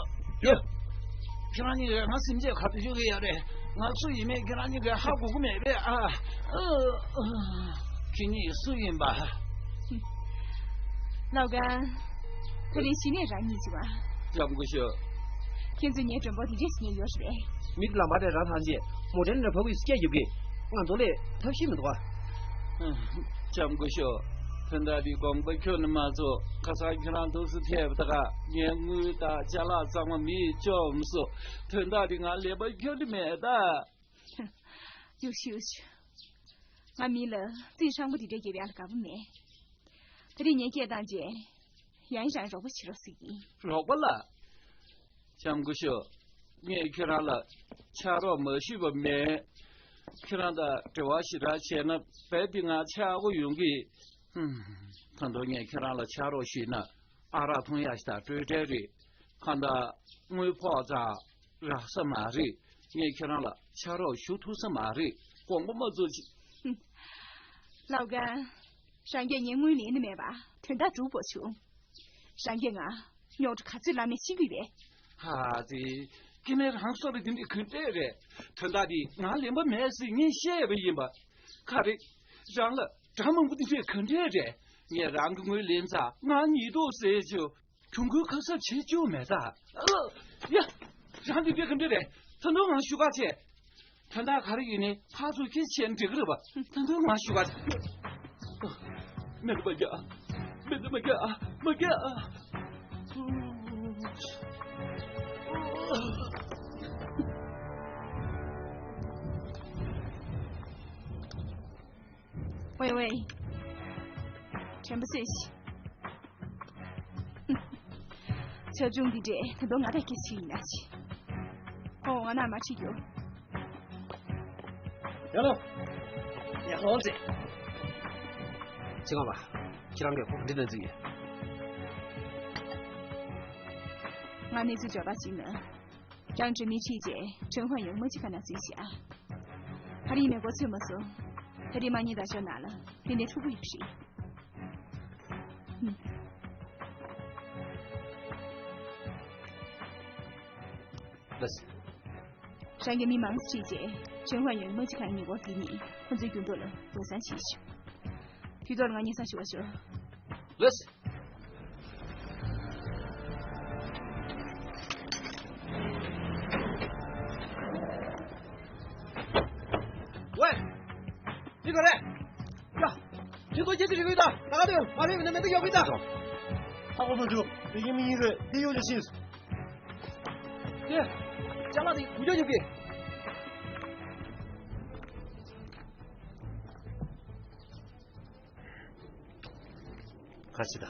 ཡ། ཁྱེད་རང་གཉིས་ཀྱིས་ང་སེམས་ཅན་ག་དུས་ཤོད་ཀྱི་ཡོད་རེད། ང་སུ་ཡིན་མིན་ཁྱེད་རང་གཉིས་ཀྱིས་ཧ་གོ་གི་མེད་པས་ཨ། ཨ། ཨ། ཁྱེད་གཉིས་སུ་ཡིན་པ། ལའོ་ཀན། ད་རིང་གཞི་ནས་རང་ཉིད་ཅིག་བ། ལྕམ་སྐུ་ཞབས། ཁྱེད་ཚོས་ངའི་མགྲོན་པོ་འདི་འདྲས་ཤིག་རྙེད་ཡོད་རེད་པས། མི་དེ་ལམ་བར་ནས་རང་ཐང་ཆད་མོ་ཊའི་ནང་ཕབ་གི་སྐད་རྒྱབ་གི། ང་ཚོ་ལས་ཐབས་ཤེས་མི་འདུག་ག། ལྕམ་སྐུ་ཞབས། དོན་དག་འདི་དགོངས་པ་ཁྱོན་ནས་མ་ཚོམ། ཁ་སང་ཁྱེད་རང་ཐུགས་སུ་ཐེབས་ད་ག་ངས་དངུལ་དང་ཅ་ལག་ཚང་མ་མིས་བཅོམ་སོང་། དོན་དག་འདི་ང་ལེན་པ་ཁྱོན་ནས་མེད་ད། ཡོ་ཤི་ཡོ་ཤི། ང་མི་ལ་རྩིས་ཧྲང་པོ་དེ་འདྲ་རྒྱབ་ཡག་ལ་དགའ་པོ་མེད། ད་རེས་ངས་སྐད་བཏང་རྗེས། ཡང་ཡང་རོགས་པ་བྱེད་རོགས་ཟེར་གྱིས། རོགས་པ་ལ། ལྕམ་སྐུ་ཞབས། ངས་ཁྱེད་རང་ལ་ཕྱག་རོགས་མ་ཞུས་པ་མེད། ཁྱེད་རང་དང་འབྲེལ་བ་ཞེ་དྲག་བྱས་ན་རྦད་དེ་ང་ཆག་སྒོ་ཡོང་གི། ཧུམ། ད་དུང་ངས་ཁྱེད་རང་ལ་ཕྱག་རོགས་ཞུས་ན་ཨ་རག་འཐུང་ཡག་ཞིག་དང་སྤྲོས་བྲལ་རེད། གང་ལྟར་དངུལ་ཕོགས་ཙམ་རག་ས་མ་རེད། ངས་ཁྱེད་རང་ལ་ཕྱག་རོགས་ཞུ་ཐུབ་ས་མ་རེད། དགོངས་པ་མ་ཚོམ་ཅིག། ལའོ་ཀན། རང་གིས་ངའི་དངུལ་ལེན་ནི་མེད་པ་དོན་དག་འགྲུབ་པོ་བྱུང་། རང་གིས་ང་རྙོག་དྲ་ག་ཚོད་ལངས་མིན་ཤེས་ཀྱི་ཡོད་པས། ཧ་ཙི། ཁྱེད་ནས་རང་སོ་རེ་དེ་འདྲའི་གུན་སྤྲད་རེད། དོན་དག་འདི་ང་ལེན་པ་མེད་ཟེར་ངས་བཤད་པ་ཡིན་པ། ག་རེ། རང་ལ་དགྲ་མང་པོ་དེ་འདྲས་ག་འདྲས་རེད། ངས་རང་གི་དངུལ་ལེན་ཙང་ང་ཉེས་རྡུང་ཟེར་བྱུང་། གྱོང་གུན་ཁ་གསབ་བྱེད་བཅུག་མེད་ད། ཨ། ཡ། རང་འདི་འདྲས་ག་འདྲས་རེད། ད་དུང་ང་ཞུ་ག་བྱས། དོན་དག་ག་རེ་ཡིན་ནའི་ཕར་ཚུར་ཁྱེད་བྱས་ན་འགྲིག་གི་རེད་པ། ད་དུང་ང་ཞུ་ག་བྱས། མེད་ད་མ་རྒྱག་མེད་ད་མ་རྒྱག་མ་རྒྱག་ཝེ་ཝེ། དྲན་པ་གསོས་ཤིག། ཆབ་ཆུང་འདི་འདྲས་ད་དུང་ང་དང་སྐད་ཆ་ཡིན་ན་ཆེ། ཁོ་ང་ནང་མ་ཁྲིད་རྒྱུ། ཡ་ལོ། ཡ་ཧོང་ཙེ། ཅི་གང་བ། ཁྱེད་རང་གིས་ཁོ་འདི་ནང་འཛུལ་ཡོད། ང་གནས་ཚུལ་འབྱོར་པ་ཅིག་ན། རང་འགྲོ་མི་ཁྲིད་རྗེས་ཁྲེན་ཧོན་ཡང་མ་ཅི་ག་ན་འཛུལ་བཞག། ཧ་རི་མེ་གོ་ཚོད་མ་སོང་། ད་རེས་མ་ཉིན་ད་ཞོ་ན་ལ་དེ་ནས་ཕྲུ་གུ་ཡོད་རེད། ལགས། རང་གི་མི་མང་ཁྲིད་རྗེས་ཁྲེན་ཧོན་ཡང་མ་ཅི་ག་ཉེ་འཁོར་དེ་ནས་ཁོ་ཚོའི་རྒྱུན་དུ་ལ་ལོ་སང་བྱེད་ཤོག། དུས་ཐོག་ལ་ང་གཉིས་ས་ཞུ་བ་ཞུ། ལགས། ཝེ། འདི་ག་རེད། ཡ། ཁྱེད་ཚོ་ཁྱེད་ཀྱི་རིགས་ཡོད་ད། ད་ག་དུས་མ་རེད་མིན་ན་མེད་ད་ཡོད་གི་ད། ཧ་གོ་མ་བྱུང་། དེ་གི་མི་ཡིན་རེད། དེ་ཡོད་ལ་ཤེས། དེ། ཅ་ལག་དེ་འགུལ་སྐྱོད་ཡོད་གི། ཁ་ཕྱི་ད།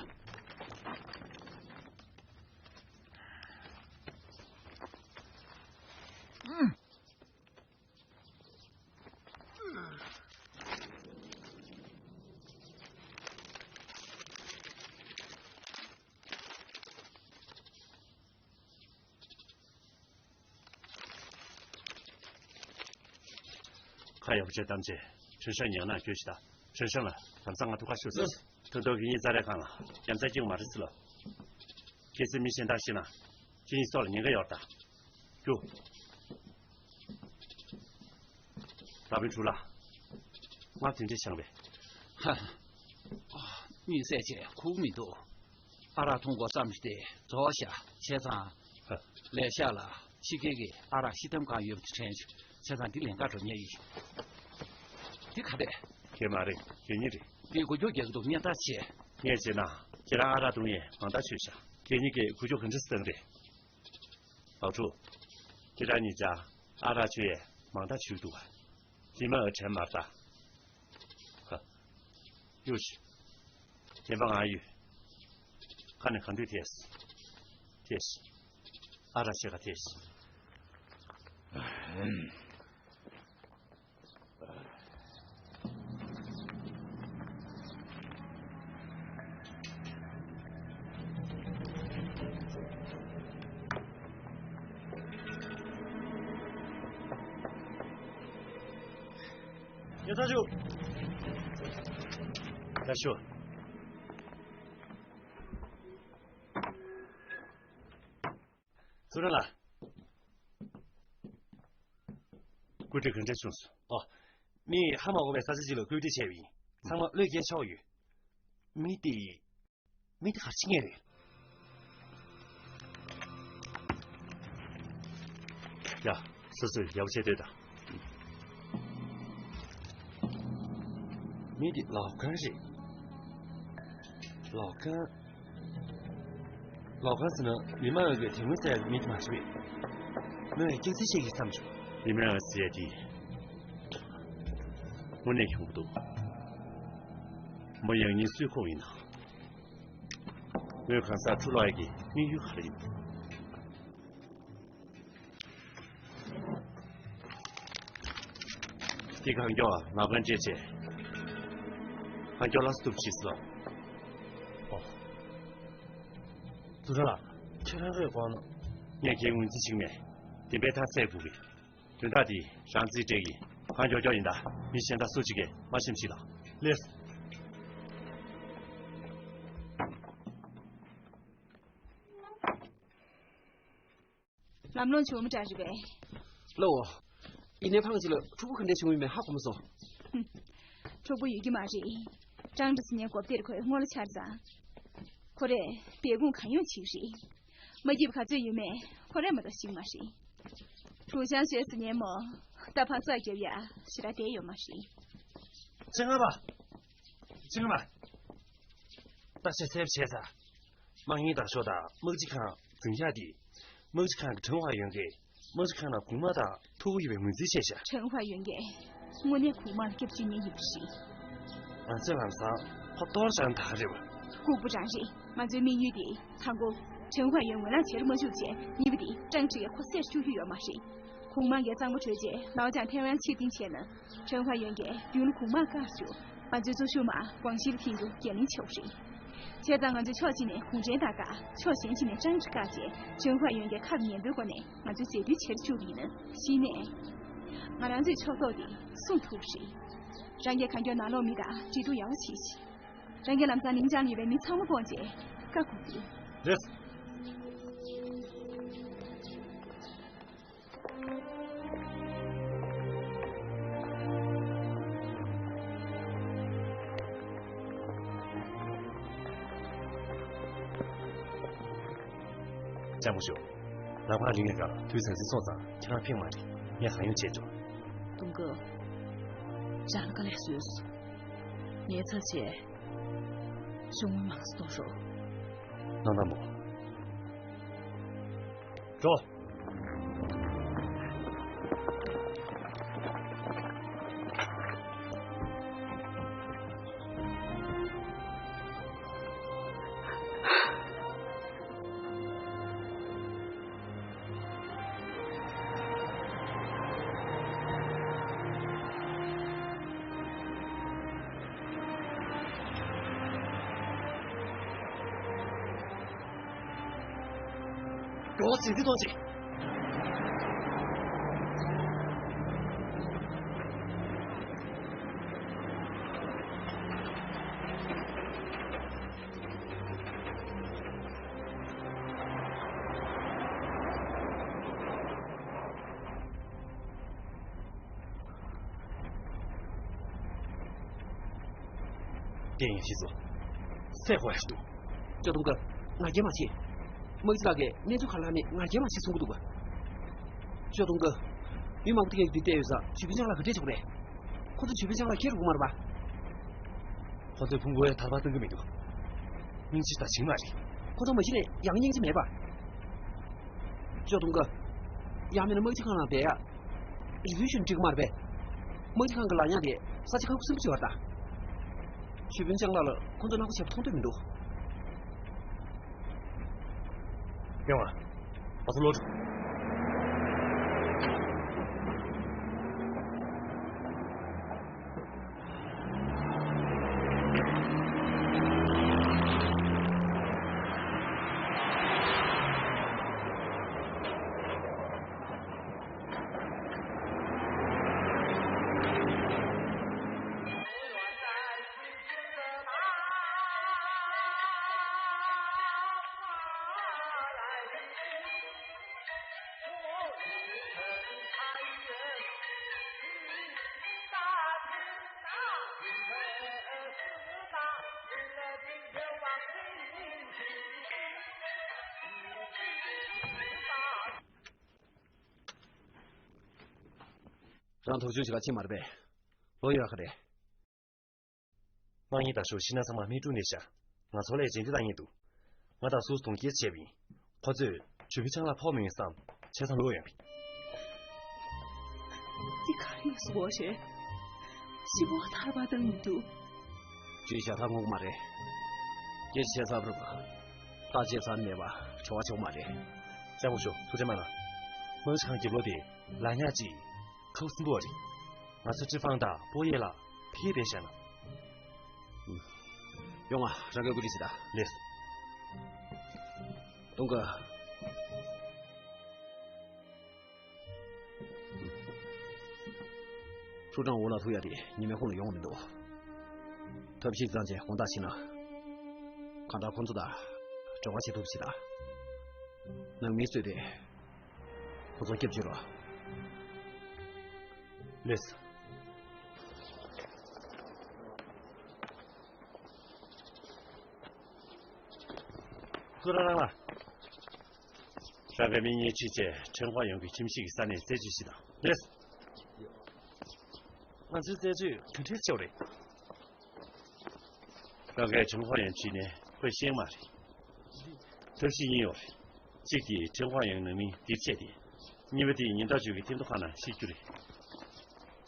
ཁ་ཡག་པོ་བྱས་གཏམ་བྱས། ཁྲེན་ཧྲན་ཉང་ན་བསྐྱོད་ཤིག་དང་། ཁྲེན་ཧྲན་ལ་དམ་སང་ང་ཐུག་ཁ་ཤོག་ཟེར། ཐོན་ཐོག་གི་གཉིས་རྩ་རེ་ཁང་ལ་རྒྱལ་མཚན་སྐྱེ་གི་མ་རེད་ཟེར་ལོ། ཁྱེད་ཚོས་མི་གཞན་དག་ཤེས་ན། ཁྱེད་གཉིས་སོགས་ལ་ཉེན་ཁ་ཡོད་ད། རྒྱུགས། ད་བིན་ཕྲུག་ལ། ང་དེ་འདྲས་བྱང་བས། ཧ། གཉིད་སད་བྱས་ཁུག་མི་འདུག། ཨ་རག་འཐུང་དགོས་བསམ་སྟེ་རྫོགས་ཤག་བྱས་ཙང་། ལས་ཤག་ལ་ཕྱི་རྒྱལ་གྱི་ཨ་རག་ཤི་གཏམ་གང་ཡོད་པ་དེ་དྲན་བྱུང་། བྱས་ཙང་འདི་ལེན་ག་འགྲོ་ཉེ་ཡིན། འདི་ག་རེད། གད་མ་རེད། གད་སྙིགས་རེད། འདི་འགུལ་སྐྱོད་རྒྱག་གི་འདུག་སྙན་ཐག་བྱས། ངས་བྱས་ན་ཁྱེད་རང་ཨ་རག་འཐུང་ཡས་མང་དག་བྱོས་ཤག། གད་སྙིགས་ཀྱིས་འགུལ་སྐྱོད་ག་འདྲ་སེ་བཏང་རེད། བག་ཕྲུག། ཁྱེད་རང་གཉིས་ཆ་ཨ་རག་མཆོད་ཡས་མང་དག་བྱོས་འདུག་ག། ཉི་མ་དྲན་མ་ད། ཧ། གཡུག་ཤིག། གད་པ་ང་གཡུག། ཁ་ནས་གང་འདུག་ཐལ། ཐལ་ཤིག། ཨ་ར་ཤེ་ག་ཐེ་ཤི། ཡ་ད་ཞུ། ད་ཞུ། ཚུར་ར་ལ། བཀོད་སྒྲིག་ག་འདྲ་བྱུང་སོང་། ཨོ། མི་ཧ་མ་གོ་བའི་ས་ཆ་ཅིག་ལ་བཀོད་སྒྲིག་བྱས་པ་ཡིན། ཚང་མ་བློས་འགེལ་ཆོག་ཡོད། མི་དེ། མི་དེ་ག་རེ་བྱེད་མཁན་རེད། ཡ། སོ་སོས་ཡག་པོ་བྱས་སྡོད་དང་། མི་འདི་ལའོ་ཀན་རེད། ལའོ་ཀན། ལའོ་ཀན་ཟེར་ན་ལི་མ་ཡོན་གྱི་དེ་སྔོན་བསད་ཡག་མི་དེ་མ་རེད་པས། མོས་སྐྱག་རྫུན་བཤད་ཀྱི་བསམ་བྱུང་། ལི་མ་ཡོན་ཟེར་ཡག་དེ་དངོས་གནས་ཡོང་གི་འདུག། མོ་ཡང་སྙིང་སུས་ཁོག་ཡིན་ན། མོས་གང་ཟག་འཁྲུག་ལོག་ཡག་གི་དམིགས་ཡུལ་ག་རེ་ཡིན། འདི་གང་མགྱོགས་ལམ་ཁ་འདྲེས་བྱས། གང་མགྱོགས་ལ་སུབ་ཅིག་སོང་། ཨོ། ཙུ་ཧྲ་ལགས། ཁྱེད་རང་རེད་དགོངས་ནོ། ངས་ཁྱེད་ངོས་འཛིན་བྱེད་ཀྱི་མེད། བདེན་པའི་མཐའ་གསལ་དགོས་ཀྱི། དོན་དག་འདི་རང་རྩིས་སྤྲད་ཀྱི། གང་མགྱོགས་མགྱོགས་ཡིན་ད། མི་གཞན་དག་སུ་གཅིག་གིས་མ་ཤེས་ཤིག་ལ། ལེགས། ལམ་ལྷོང་བྱུང་མི་འདྲ་རེད་པས། ལོ། ཡིན་ནའི་ཕངས་ཅིག་ལ་འཁྲུག་པོ་ག་འདྲས་བྱུང་ཡོད་མེད་ཧ་གོ་མ་སོང་། འཁྲུག་པོ་ཡོད་ཀྱི་མ་རེད། ཀྲང་ཀྲི་ཟེར་མཁན་གོ་བདེར་ཁོའི་སྔོན་ལ་ཆར་ཙང་། ཁོ་རས་སྦས་སྐུང་གང་ཡོང་བྱེད་ཀྱི་རེད། མ་སྐྱིད་པ་ག་ཚོད་ཡོད་མེད་ཁོ་རས་མ་གཏོགས་ཤེས་ཀྱི་མ་རེད། ཀྲུའུ་ཞང་ཞོས་ཟེར་མཁན་མོ་རྟ་ཕག་རྩ་རྒྱབ་ཡ་ཞེ་དྲག་བསྡད་ཡོད་མ་རེད། ཅི་ང་བ། ཅི་ང་བ། ད་ཆ་སེབ་བྱས་ཚར། དམག་མི་དང་ཤོག་དང་དམག་སྤྱི་ཁང་འཛིན་ཡག་དེ། དམག་སྤྱི་ཁང་གི་ཁྲེན་ཧྭ་ཡོན་གྱིས་དམག་སྤྱི་ཁང་ནང་གོང་མ་དང་ཐུག་གི་ཡོད་པའི་ངོས་འཛིན་བྱས་ཤག་ཁྲེན་ཧྭ་ཡོན་གྱིས་དངོས་གནས་གོང་མ་ལ་སྐྱབས་བཅོལ་མཁན་ཡིན་པ་རེད། ང་ཚོས་ལམ་སང་ཁོ་གཏོར་བཅག་ན་ད་ག་རེད་བ། ལྐུགས་པ་རང་རེད། ང་ཚོའི་དམིགས་ཡུལ་དེ་ཚང་གོ། ཁྲེན་ཧྭ་ཡོན་ངོས་ལེན་བྱེད་མ་བཅུག་བྱས་གཉིས་པ་དེ་ཀྲང་ཀྲི་ཡིས་ཁོ་སེར་བཅུག་རྒྱུ་ཡོད་མ་རེད། གོང་མ་གིས་གཙང་པོ་གྲོལ་རྗེས་ལའོ་ཅང་ཐེ་ཝན་ཕྱིར་འཐེན་བྱས་ན། ཁྲེན་ཧྭ་ཡོན་གྱིས་མདུན་ལ་གོང་མ་བཀག་བཅུག་ང་ཚོའི་གཙོ་ཤུགས་མར་ཀོང་ཞི་ལ་འཐེན་རྒྱུ་འགན་ལེན་བྱས་པ་རེད། བྱས་ཙང་ང་ཚོས་ཕྱོགས་གཅིག་ནས་གུང་ཁྲན་ཏང་བཀག་ཕྱོགས་གཞན་གཅིག་ནས་ཀྲང་ཀྲི་བཀག་བྱས་ཁྲེན་ཧྭ་ཡོན་གྱི་ཁ་ལ་ཉན་པའི་སྒོ་ནས་ང་ཚོས་རྗེས་མཐུན་བྱེད་བཅུག་གི་ཡིན་ན་གཞི་ནས། ང་རང་ཚོའི་ཕྱོགས་གཏོགས་དེ་སྲུང་ཐུབ་པ་རེད། རང་གིས་གང་མགྱོགས་ནང་ལོགས་མི་དང་འབྲེལ་གཏུག་ཡག་པོ་བྱེད་ཤིག་རང་གི་ལམ་སང་ལིང་ཅང་ལ་ཡོད་པའི་མི་ཚང་མ་སྤོང་བྱས་བཀག་དགོས་ཀྱི་རེད། རེད། ལྕམ་སྐུ་ཞབས། ལམ་ཁ་རིང་བའི་སྐབས་དུས་ཟང་ཟིང་སོང་ཙང་ཁྱེད་རང་ཕེབས་མ་རེད། ངས་གང་ཡོང་བྱས་འགྲོ། ཏུང་ཀུ། ཅང་དཀའ་ལས་བཟོས་སོང་། ངའི་ཚབ་བྱས། ཤོག་ངོས་མང་ཙམ་གཏོང་རོགས། གནང་དང་མོ། འགྲོ། འགྲོ་ཟིན་ཏེ་གཏོང་ཅིག་བསྟན་ཡིན་ཤི་སོ། སེ་ཧོ་ཡ་ཤི་འདུག་ཅོ་ཏུང་ཀུ། ང་རྒྱལ་མ་བྱེད། དམག་སྤྱི་ལགས་ཀྱིས་གནས་ཚུལ་ག་ལ་ནི་ང་རྒྱལ་མ་བྱེད་གསུང་གི་འདུག་ཅོ་ཏུང་ཀུ། མི་མང་པོ་དེ་གས་འདི་བལྟས་ཡོད་ས་ཇུས་ཕུན་ཅང་ལགས་ག་འདྲས་བྱུང་རེད། ཁོ་ཚོ་ཇུས་ཕུན་ཅང་ལགས་ཁྱེར་འགྲོ་གི་མ་རེད་པ། ཁོ་ཚོས་ཕུང་པོའི་དར་པ་སྟོན་གི་མི་འདུག་སྙིང་རྗེ་དང་བྱིངས་མ་རེད། ཁོ་ཚོ་མ་གཞི་ནས་ཡང་སྙིང་རྗེ་མེད་པ། ཅོ་ཏུང་ཀུ། ཡང་མིན་ན་དམག་སྤྱི་ཁང་ནང་སྦས་ཡ། རི་བོའི་ཤུལ་འགྲིག་མ་རེད་པས། དམག་སྤྱི་ཁང་གི་ལག་ཉག་དེ་ས་ཆ་ཁག་པོ་སུན་པོ་ཅིག་བར་ད། ཇུས་ཕུན་ཅང་ལགས་ལ་ཁོ་ཚོ་གནང་པ་བྱས་པ་མཐོང་འདོད་མི་འདུག་ཡོང་ཨ། ཨ་ཚོ་ལོ། རང་ཐོག་ཆུང་ཞིག་ལ་ཕྱིན་མ་རེད་པས། ལོ་ཡོད་ག་རེད། སང་ཉིན་ད་ཤོག་ཤི་ན་ཚང་མ་མི་དཀྲུག་ནས་བཞག་ང་ཚོ་ལས་བྱེད་འདི་ལྟ་ཡིན་འདུག་ང་དང་སུས་གདོང་སྐྱེལ་བྱས་པ་ཡིན། ཁོ་ཚོས་ཇོ་བོའི་ཆང་ལ་ཕོག་མི་ཡིན་བསམ་བྱས་ཙང་ལོག་ཡོང་བ་ཡིན། འདི་ག་རེ་ཡོད་སུ་བོ་རེད། ཤི་བོ་ཐར་པ་དང་ཡིན་འདུག་ཇོ་བོའི་ཞག་ཐག་ངོ་མ་རེད། སྐད་ཆ་བཤད་ཚར་བ་རེད་པ། ཐག་བཅད་ཚར་མེད་པ་བྲོ་བ་ཆོག་མ་རེད། ལྕམ་མོ་ཞོ་ཚུལ་ཁྲིམས་མ་ལ། མོའི་ཆང་རྒྱབ་ལོག་དེ་ལ་ཉག་ཅིག་ཁ་སིམ་པོ་རེད། ང་ཚོ་ཀྲི་ཧྥང་དང་པོ་ཡེ་ལ་ཕེ་བས་བཤད་ན། ཡོང་ང་རང་གི་སྐུ་རིས་ད་ལེས། ཏོང་ཀ་ཧྲུའུ་ཀྲང་འོ་ལ་ཐུག་ཡ་དེ་ཉི་མའི་ཁོང་ལ་ཡོང་མི་འདུག་ཐབས་ཤེས་བཟང་ཅན་དགོངས་དག་ཕྱིན་ན། གང་ལྟར་ཁོང་ཚོ་དང་གྲོགས་པ་བྱེད་ཐུབ་ཞིག་དང་། ནང་མི་གསོས་ཏེ། ཁོ་ཚོ་སྐྱབས་བཅོལ་རོགས། ལེས། སུ་ར་རང་ལ། རང་གི་མི་གཉིས་ཁྲིད་བྱས་ཁྲེང་ཧྭ་ཡོང་གི་ཁྱིམ་གཞིས་ཀྱི་ས་གནས་རྩད་གཅོད་ཞིག་དང་། ལེས། ང་ཚོའི་རྩད་གཅོད་ག་འདྲས་བྱས་པ་རེད། རང་གིས་ཁྲེང་ཧྭ་ཡོང་ཁྲིད་ནས་ཁོས་ཤེས་མ་རེད། ཐབས་ཤེས་གཉིས་ཡོད་རེད། གཅིག་དེ་ཁྲེང་ཧྭ་ཡོང་ནང་མི་འདིར་བྱས་ཏེ། གཉིས་པ་དེ་ཉིན་ལྟར་ཆུ་གི་ཐིམ་ཐོ་ཁ་ནང་ཤི་རྒྱུ་རེད།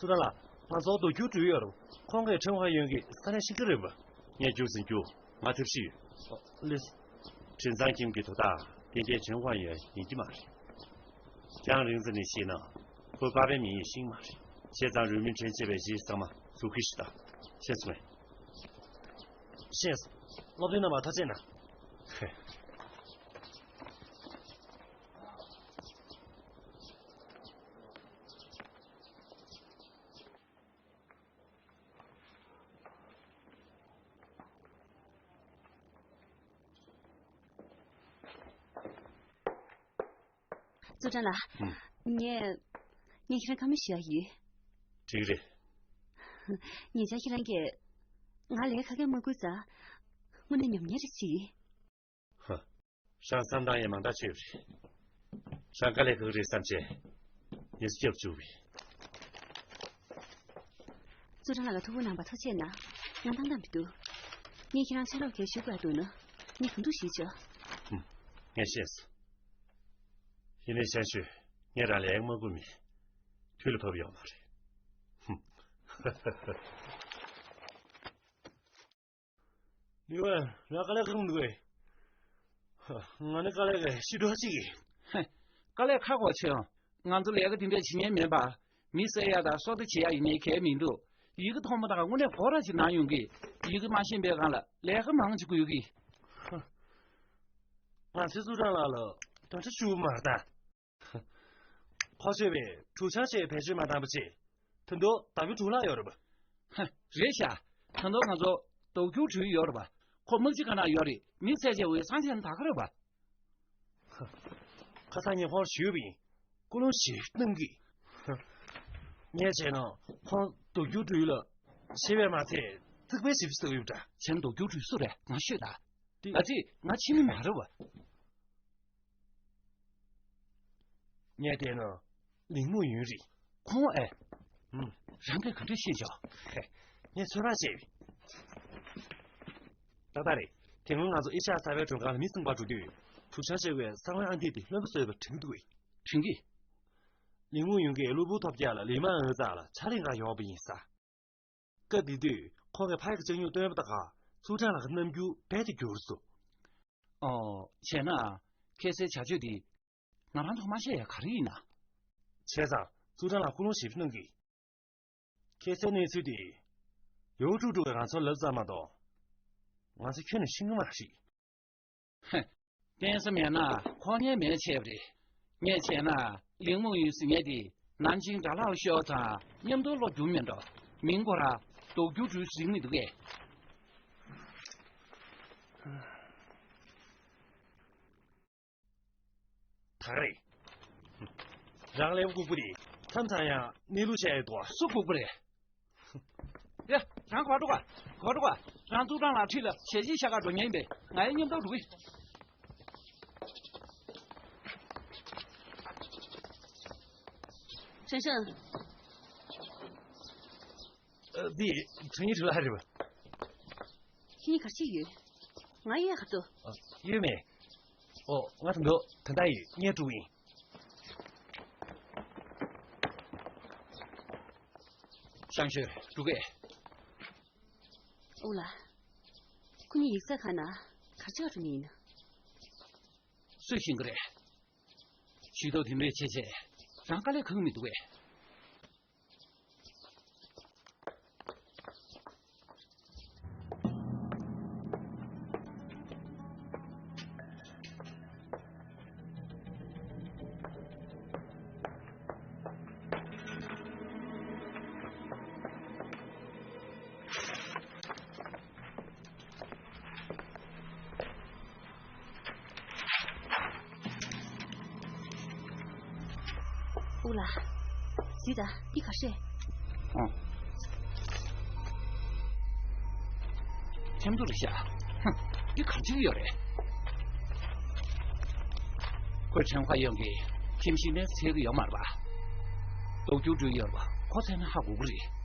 སུ་ར་ལ། ང་ཚོ་རྡོ་སྐྱུག་འགྲུལ་ཡོད་རུང་ཁོང་གིས་ཁྲེང་ཧྭ་ཡོང་གི་ས་གནས་ཤེས་ཀྱི་རེད་པ། ངས་རྒྱུགས་ཟིན་རྒྱུ། ང་ཐབས་ཤེས་ཡོད། ལེས། ཁྲིན་ཚང་ཁྱིམ་གྱི་དོ་བདག་ཏན་ཏན་ཁྲེང་ཧྭ་ཡོང་ཡིན་གྱི་མ་རེད། ཀྱང་རིང་ཙམ་ནས་ཤེས་ན། ཁོའི་པ་ཕའི་མིང་ཡང་ཤེས་མ་རེད། བྱས་ཙང་རུས་མིང་ཁྲེན་ཅེས་པའི་གཞི་ཚང་མ་ཟུག་གི་ཞིག་དང་། ཤེས་སོང་ངས། ཤེས་སོང་། སློབ་སྟོན་རྣམ་པ་ཐུགས་རྗེ་གནང་། ཙུའུ་ཀྲང་ལགས། ཨུམ། ངས། ངས་ཁྱེད་རང་བཀའ་མོལ་ཞུ་ཡ་ཡོད། འགྲིག་རེད། ཉེ་ཆར་ཁྱེད་རང་གིས་ང་ལས་ཁ་སྐད་མ་བསྐུལ་ཙང་དངོས་གནས་ཉམས་ཉེས་རེད་ཅིག་ཧ། རང་བསམ་སྟངས་ཡང་མང་དྲགས་བྱས་ཡོད་རེད། རང་དཀའ་ལས་ཁག་རེད་བསམ་བྱས། ངེད་ཚོ་སྐྱབས་བཅོལ་བས། ཙུའུ་ཀྲང་ལགས་ཀྱིས་ཐུགས་ཁུར་གནང་བར་ཐུགས་རྗེ་གནང་། ང་ཏང་ཏང་མི་འདུག་ངས་ཁྱེད་རང་ཕྱག་རོགས་གལ་ཞུ་དགོས་འདུག་ན། ངས་གང་ཐུབ་ཞུས་ཆོག་ཧུམ། ངས་ཤེས་སོང་། ཡིན་ནའི་ཤན་ཤུས། ངས་རང་ལ་ཡག་མ་བསྐུལ་མིན། དུས་ལ་བབ་ཡོད་མ་རེད། ཧུམ། ལིའུ་ཝེ། རང་དཀའ་ལས་ཁག་མི་འདུག་གས། ང་ནི་དཀའ་ལས་ཀྱི་ཤི་འགྲོ་གཅིག་ཡིན། ཧེ། དཀའ་ལས་ཁག་གོ་ཆེ་ཡང་། ང་ཚོ་ལས་ཀ་དེ་འདྲ་བྱེད་མཁན་མིན་པ། མི་བསད་ཡ་དང་སྲོག་བདག་བྱེད་ཡ་ཡིན་ནའི་གལ་མི་འདུག་ཡི་གེ་མཐོང་མ་ཐག་དངོས་གནས་ཁོ་རང་ཅིག་ནང་ཡོང་གི། ཡི་གེ་མ་ཤེས་པའི་སྒང་ལ་ལས་ཀ་མང་ཅིག་དགོས་ཀི། ང་ཚོའི་ཙུའུ་ཀྲང་ལགས་ལ་དོ་འདྲ་ཞུ་མ་རེད་ད། ཁོ་ཚོས་པའི་གྲུ་ཆར་ཆེ་བེད་སྤྱོད་མ་བཏང་པ་བྱས། ད་དུང་ལྡབ་གུ་དྲུག་ལྷག་ཡོད་རེད་པ། ཧ། རེད་ཤག་ད་དུང་ང་ཚོ་ལྡབ་གུ་དྲུག་ཡོད་རེད་པ། ཁོ་དམག་སྤྱི་ག་ན་ཡོད་རེད། མི་བསད་བྱས་འོས་སང་ཆེན་ད་ག་རེད་པ། ཁ་སང་ངས་ཁོར་ཞུས་པ་ཡིན། ཀུན་སློང་ཞིག་གནང་གི། ངས་བྱས་ན་ཁོང་ལྡབ་གུ་དྲུག་ལ་ཞེད་པས་མ་ཚད་རྩིག་པའི་ཞིབ་ཟེར་ཡོད་འདྲ། ཁྱེད་ལྡབ་གུ་དྲུག་སུ་རེད་ང་ཤོད་ད། དེ་ཨ་ཙི་ང་ཕྱི་མི་མ་རེད་པ། ངས་བལྟས་ན་ལིང་མུ་ཡུན་རེད། ཁོང་ཨེ། ཨུམ། རང་གིས་ག་འདྲ་ཤེས་ཆོག་ཧེ། ངས་ཚོད་དཔག་བྱས་པས། ཏག་ཏག་རེད། དེ་སྔོན་ང་ཚོ་ཨེ་ཤ་ཡ་གསར་པའི་མགྲོན་ཁང་ལ་མི་ཚང་པར་འགྲོ་དུས། གྲུ་ཆར་ཆེ་བའི་གསང་བའི་ཨང་ཐིག་དེ་རློན་པ་བཟོས་པ་དྲན་གྱི་འདུག་གས། དྲན་གྱི། ལིང་མུ་ཡུན་གྱིས་གློ་བུར་ཐོལ་རྒྱག་ལ་ལི་མ་འོད་རྩ་ལ་ཆ་ལེན་ག་ཡོང་བ་ཡིན་ས། སྐབས་དེ་དུས་ཁོང་གིས་ཕ་ཡི་གི་ལྕགས་སྨྱུག་བཏོན་པ་དང་། ཙུའུ་ཀྲང་ལགས་ཀྱི་རྣམ་འགྱུར་རྦད་དེ་འགྱུར་སོང་། ཨོ། བྱས་ན། ཁ་སའི་བྱ་སྤྱོད་འདི། ང་རང་ཚོ་མ་བཤད་ཡ་ག་རེ་ཡིན་ན། བྱས་ཙང་ཙུའུ་ཀྲང་ལགས་སྐུ་རླུང་ཞིབ་གནང་གི། ཁྱེད་ཚོའི་གནས་ཚུལ་དེ་ཡོའུ་ཀྲུའུ་ཀྲུའུ་གིས་ང་ཚོར་ལབ་ཙམ་མ་གཏོགས། ང་ཚོ་ཁྱོན་ནས་ཤེས་ཀྱི་མ་རེད། ཧ། བསྟན་སྲིད་མེད་ན་ཁོ་ཉན་མེད་བྱས་པ་རེད། ངས་བྱས་ན་ལིང་མུའུ་ཡུན་ཟེར་མཁན་དེ་ནན་ཅིང་དགྲ་ལྷ་ཤོ་དང་མཉམ་དུ་སློབ་རྒྱུ་མིན་འགྲོ། མིང་ཁོ་ར་ལྡོག་རྒྱུ་འགྲུལ་ཟིན་མི་འདུག་གས། ད་རེད། རང་ལས་ལྐུགས་པ་རེད། མཚམས་མཚམས་ཡང་གནས་ལུགས་བཤད་ཡོད་དོ། སུ་ལྐུགས་པ་རེད། ཡ། རང་གོ་འགྲོ་ག་གོ་འགྲོ་ག་རང་ཙུའུ་ཀྲང་ལགས་འཁྲིས་ལ་ཞལ་བཞེས་ཤ་ཁ་འགྲོ་མཁན་ཡིན་པས། ང་ཡང་མཉམ་དུ་འགྲོ་གི། ཧྲེང་ཧྲེང་། ཨ། འདི་དྲིན་ཡིག་ལ་རེད་པ། ཁྱེད་གཉིས་ག་རེ་བྱེད་ཀྱི་ཡོད། ང་གཡས་ག་ཚོད། ཨ། གཡོལ་མེད། ཨོ། ང་ད་དུང་ད་ལྟ་ཡི་གཉེར་དྲུག་ཡིན། ཤང་ཤོས་དྲུག་གས། ཨོ་ལ། ཁོ་གཉིས་ཡིག་ཚད་ཁང་ན་ག་རེ་བྱེད་ག་འགྲོ་མཁན་ཡིན་ན། སུས་ཤེས་ཀྱི་རེད། ཞུས་ཏོག་དེ་འདྲས་བྱས་བྱས་རང་དཀའ་ལས་ཁག་མི་འདུག་གས། ཨུ་ལ། ཟི་ད་འདི་ག་རེད། ཨང་། ཁྲིམས་གཏུག་རེད་ཤག་ཧུམ། འདི་ག་རེ་བྱེད་ཀྱི་ཡོད་རེད། ཁོས་ཁྲིམས་ཁང་ཡོང་གི་ཁྲིམས་ཤིག་ནས་འཚོལ་གི་ཡོད་མ་རེད་པ། ལྡོག་རྒྱུ་འགྲུལ་ཡོད་རེད་པ། ཁོ་འཚོལ་ན་ཧ་གོ་གི་རེད།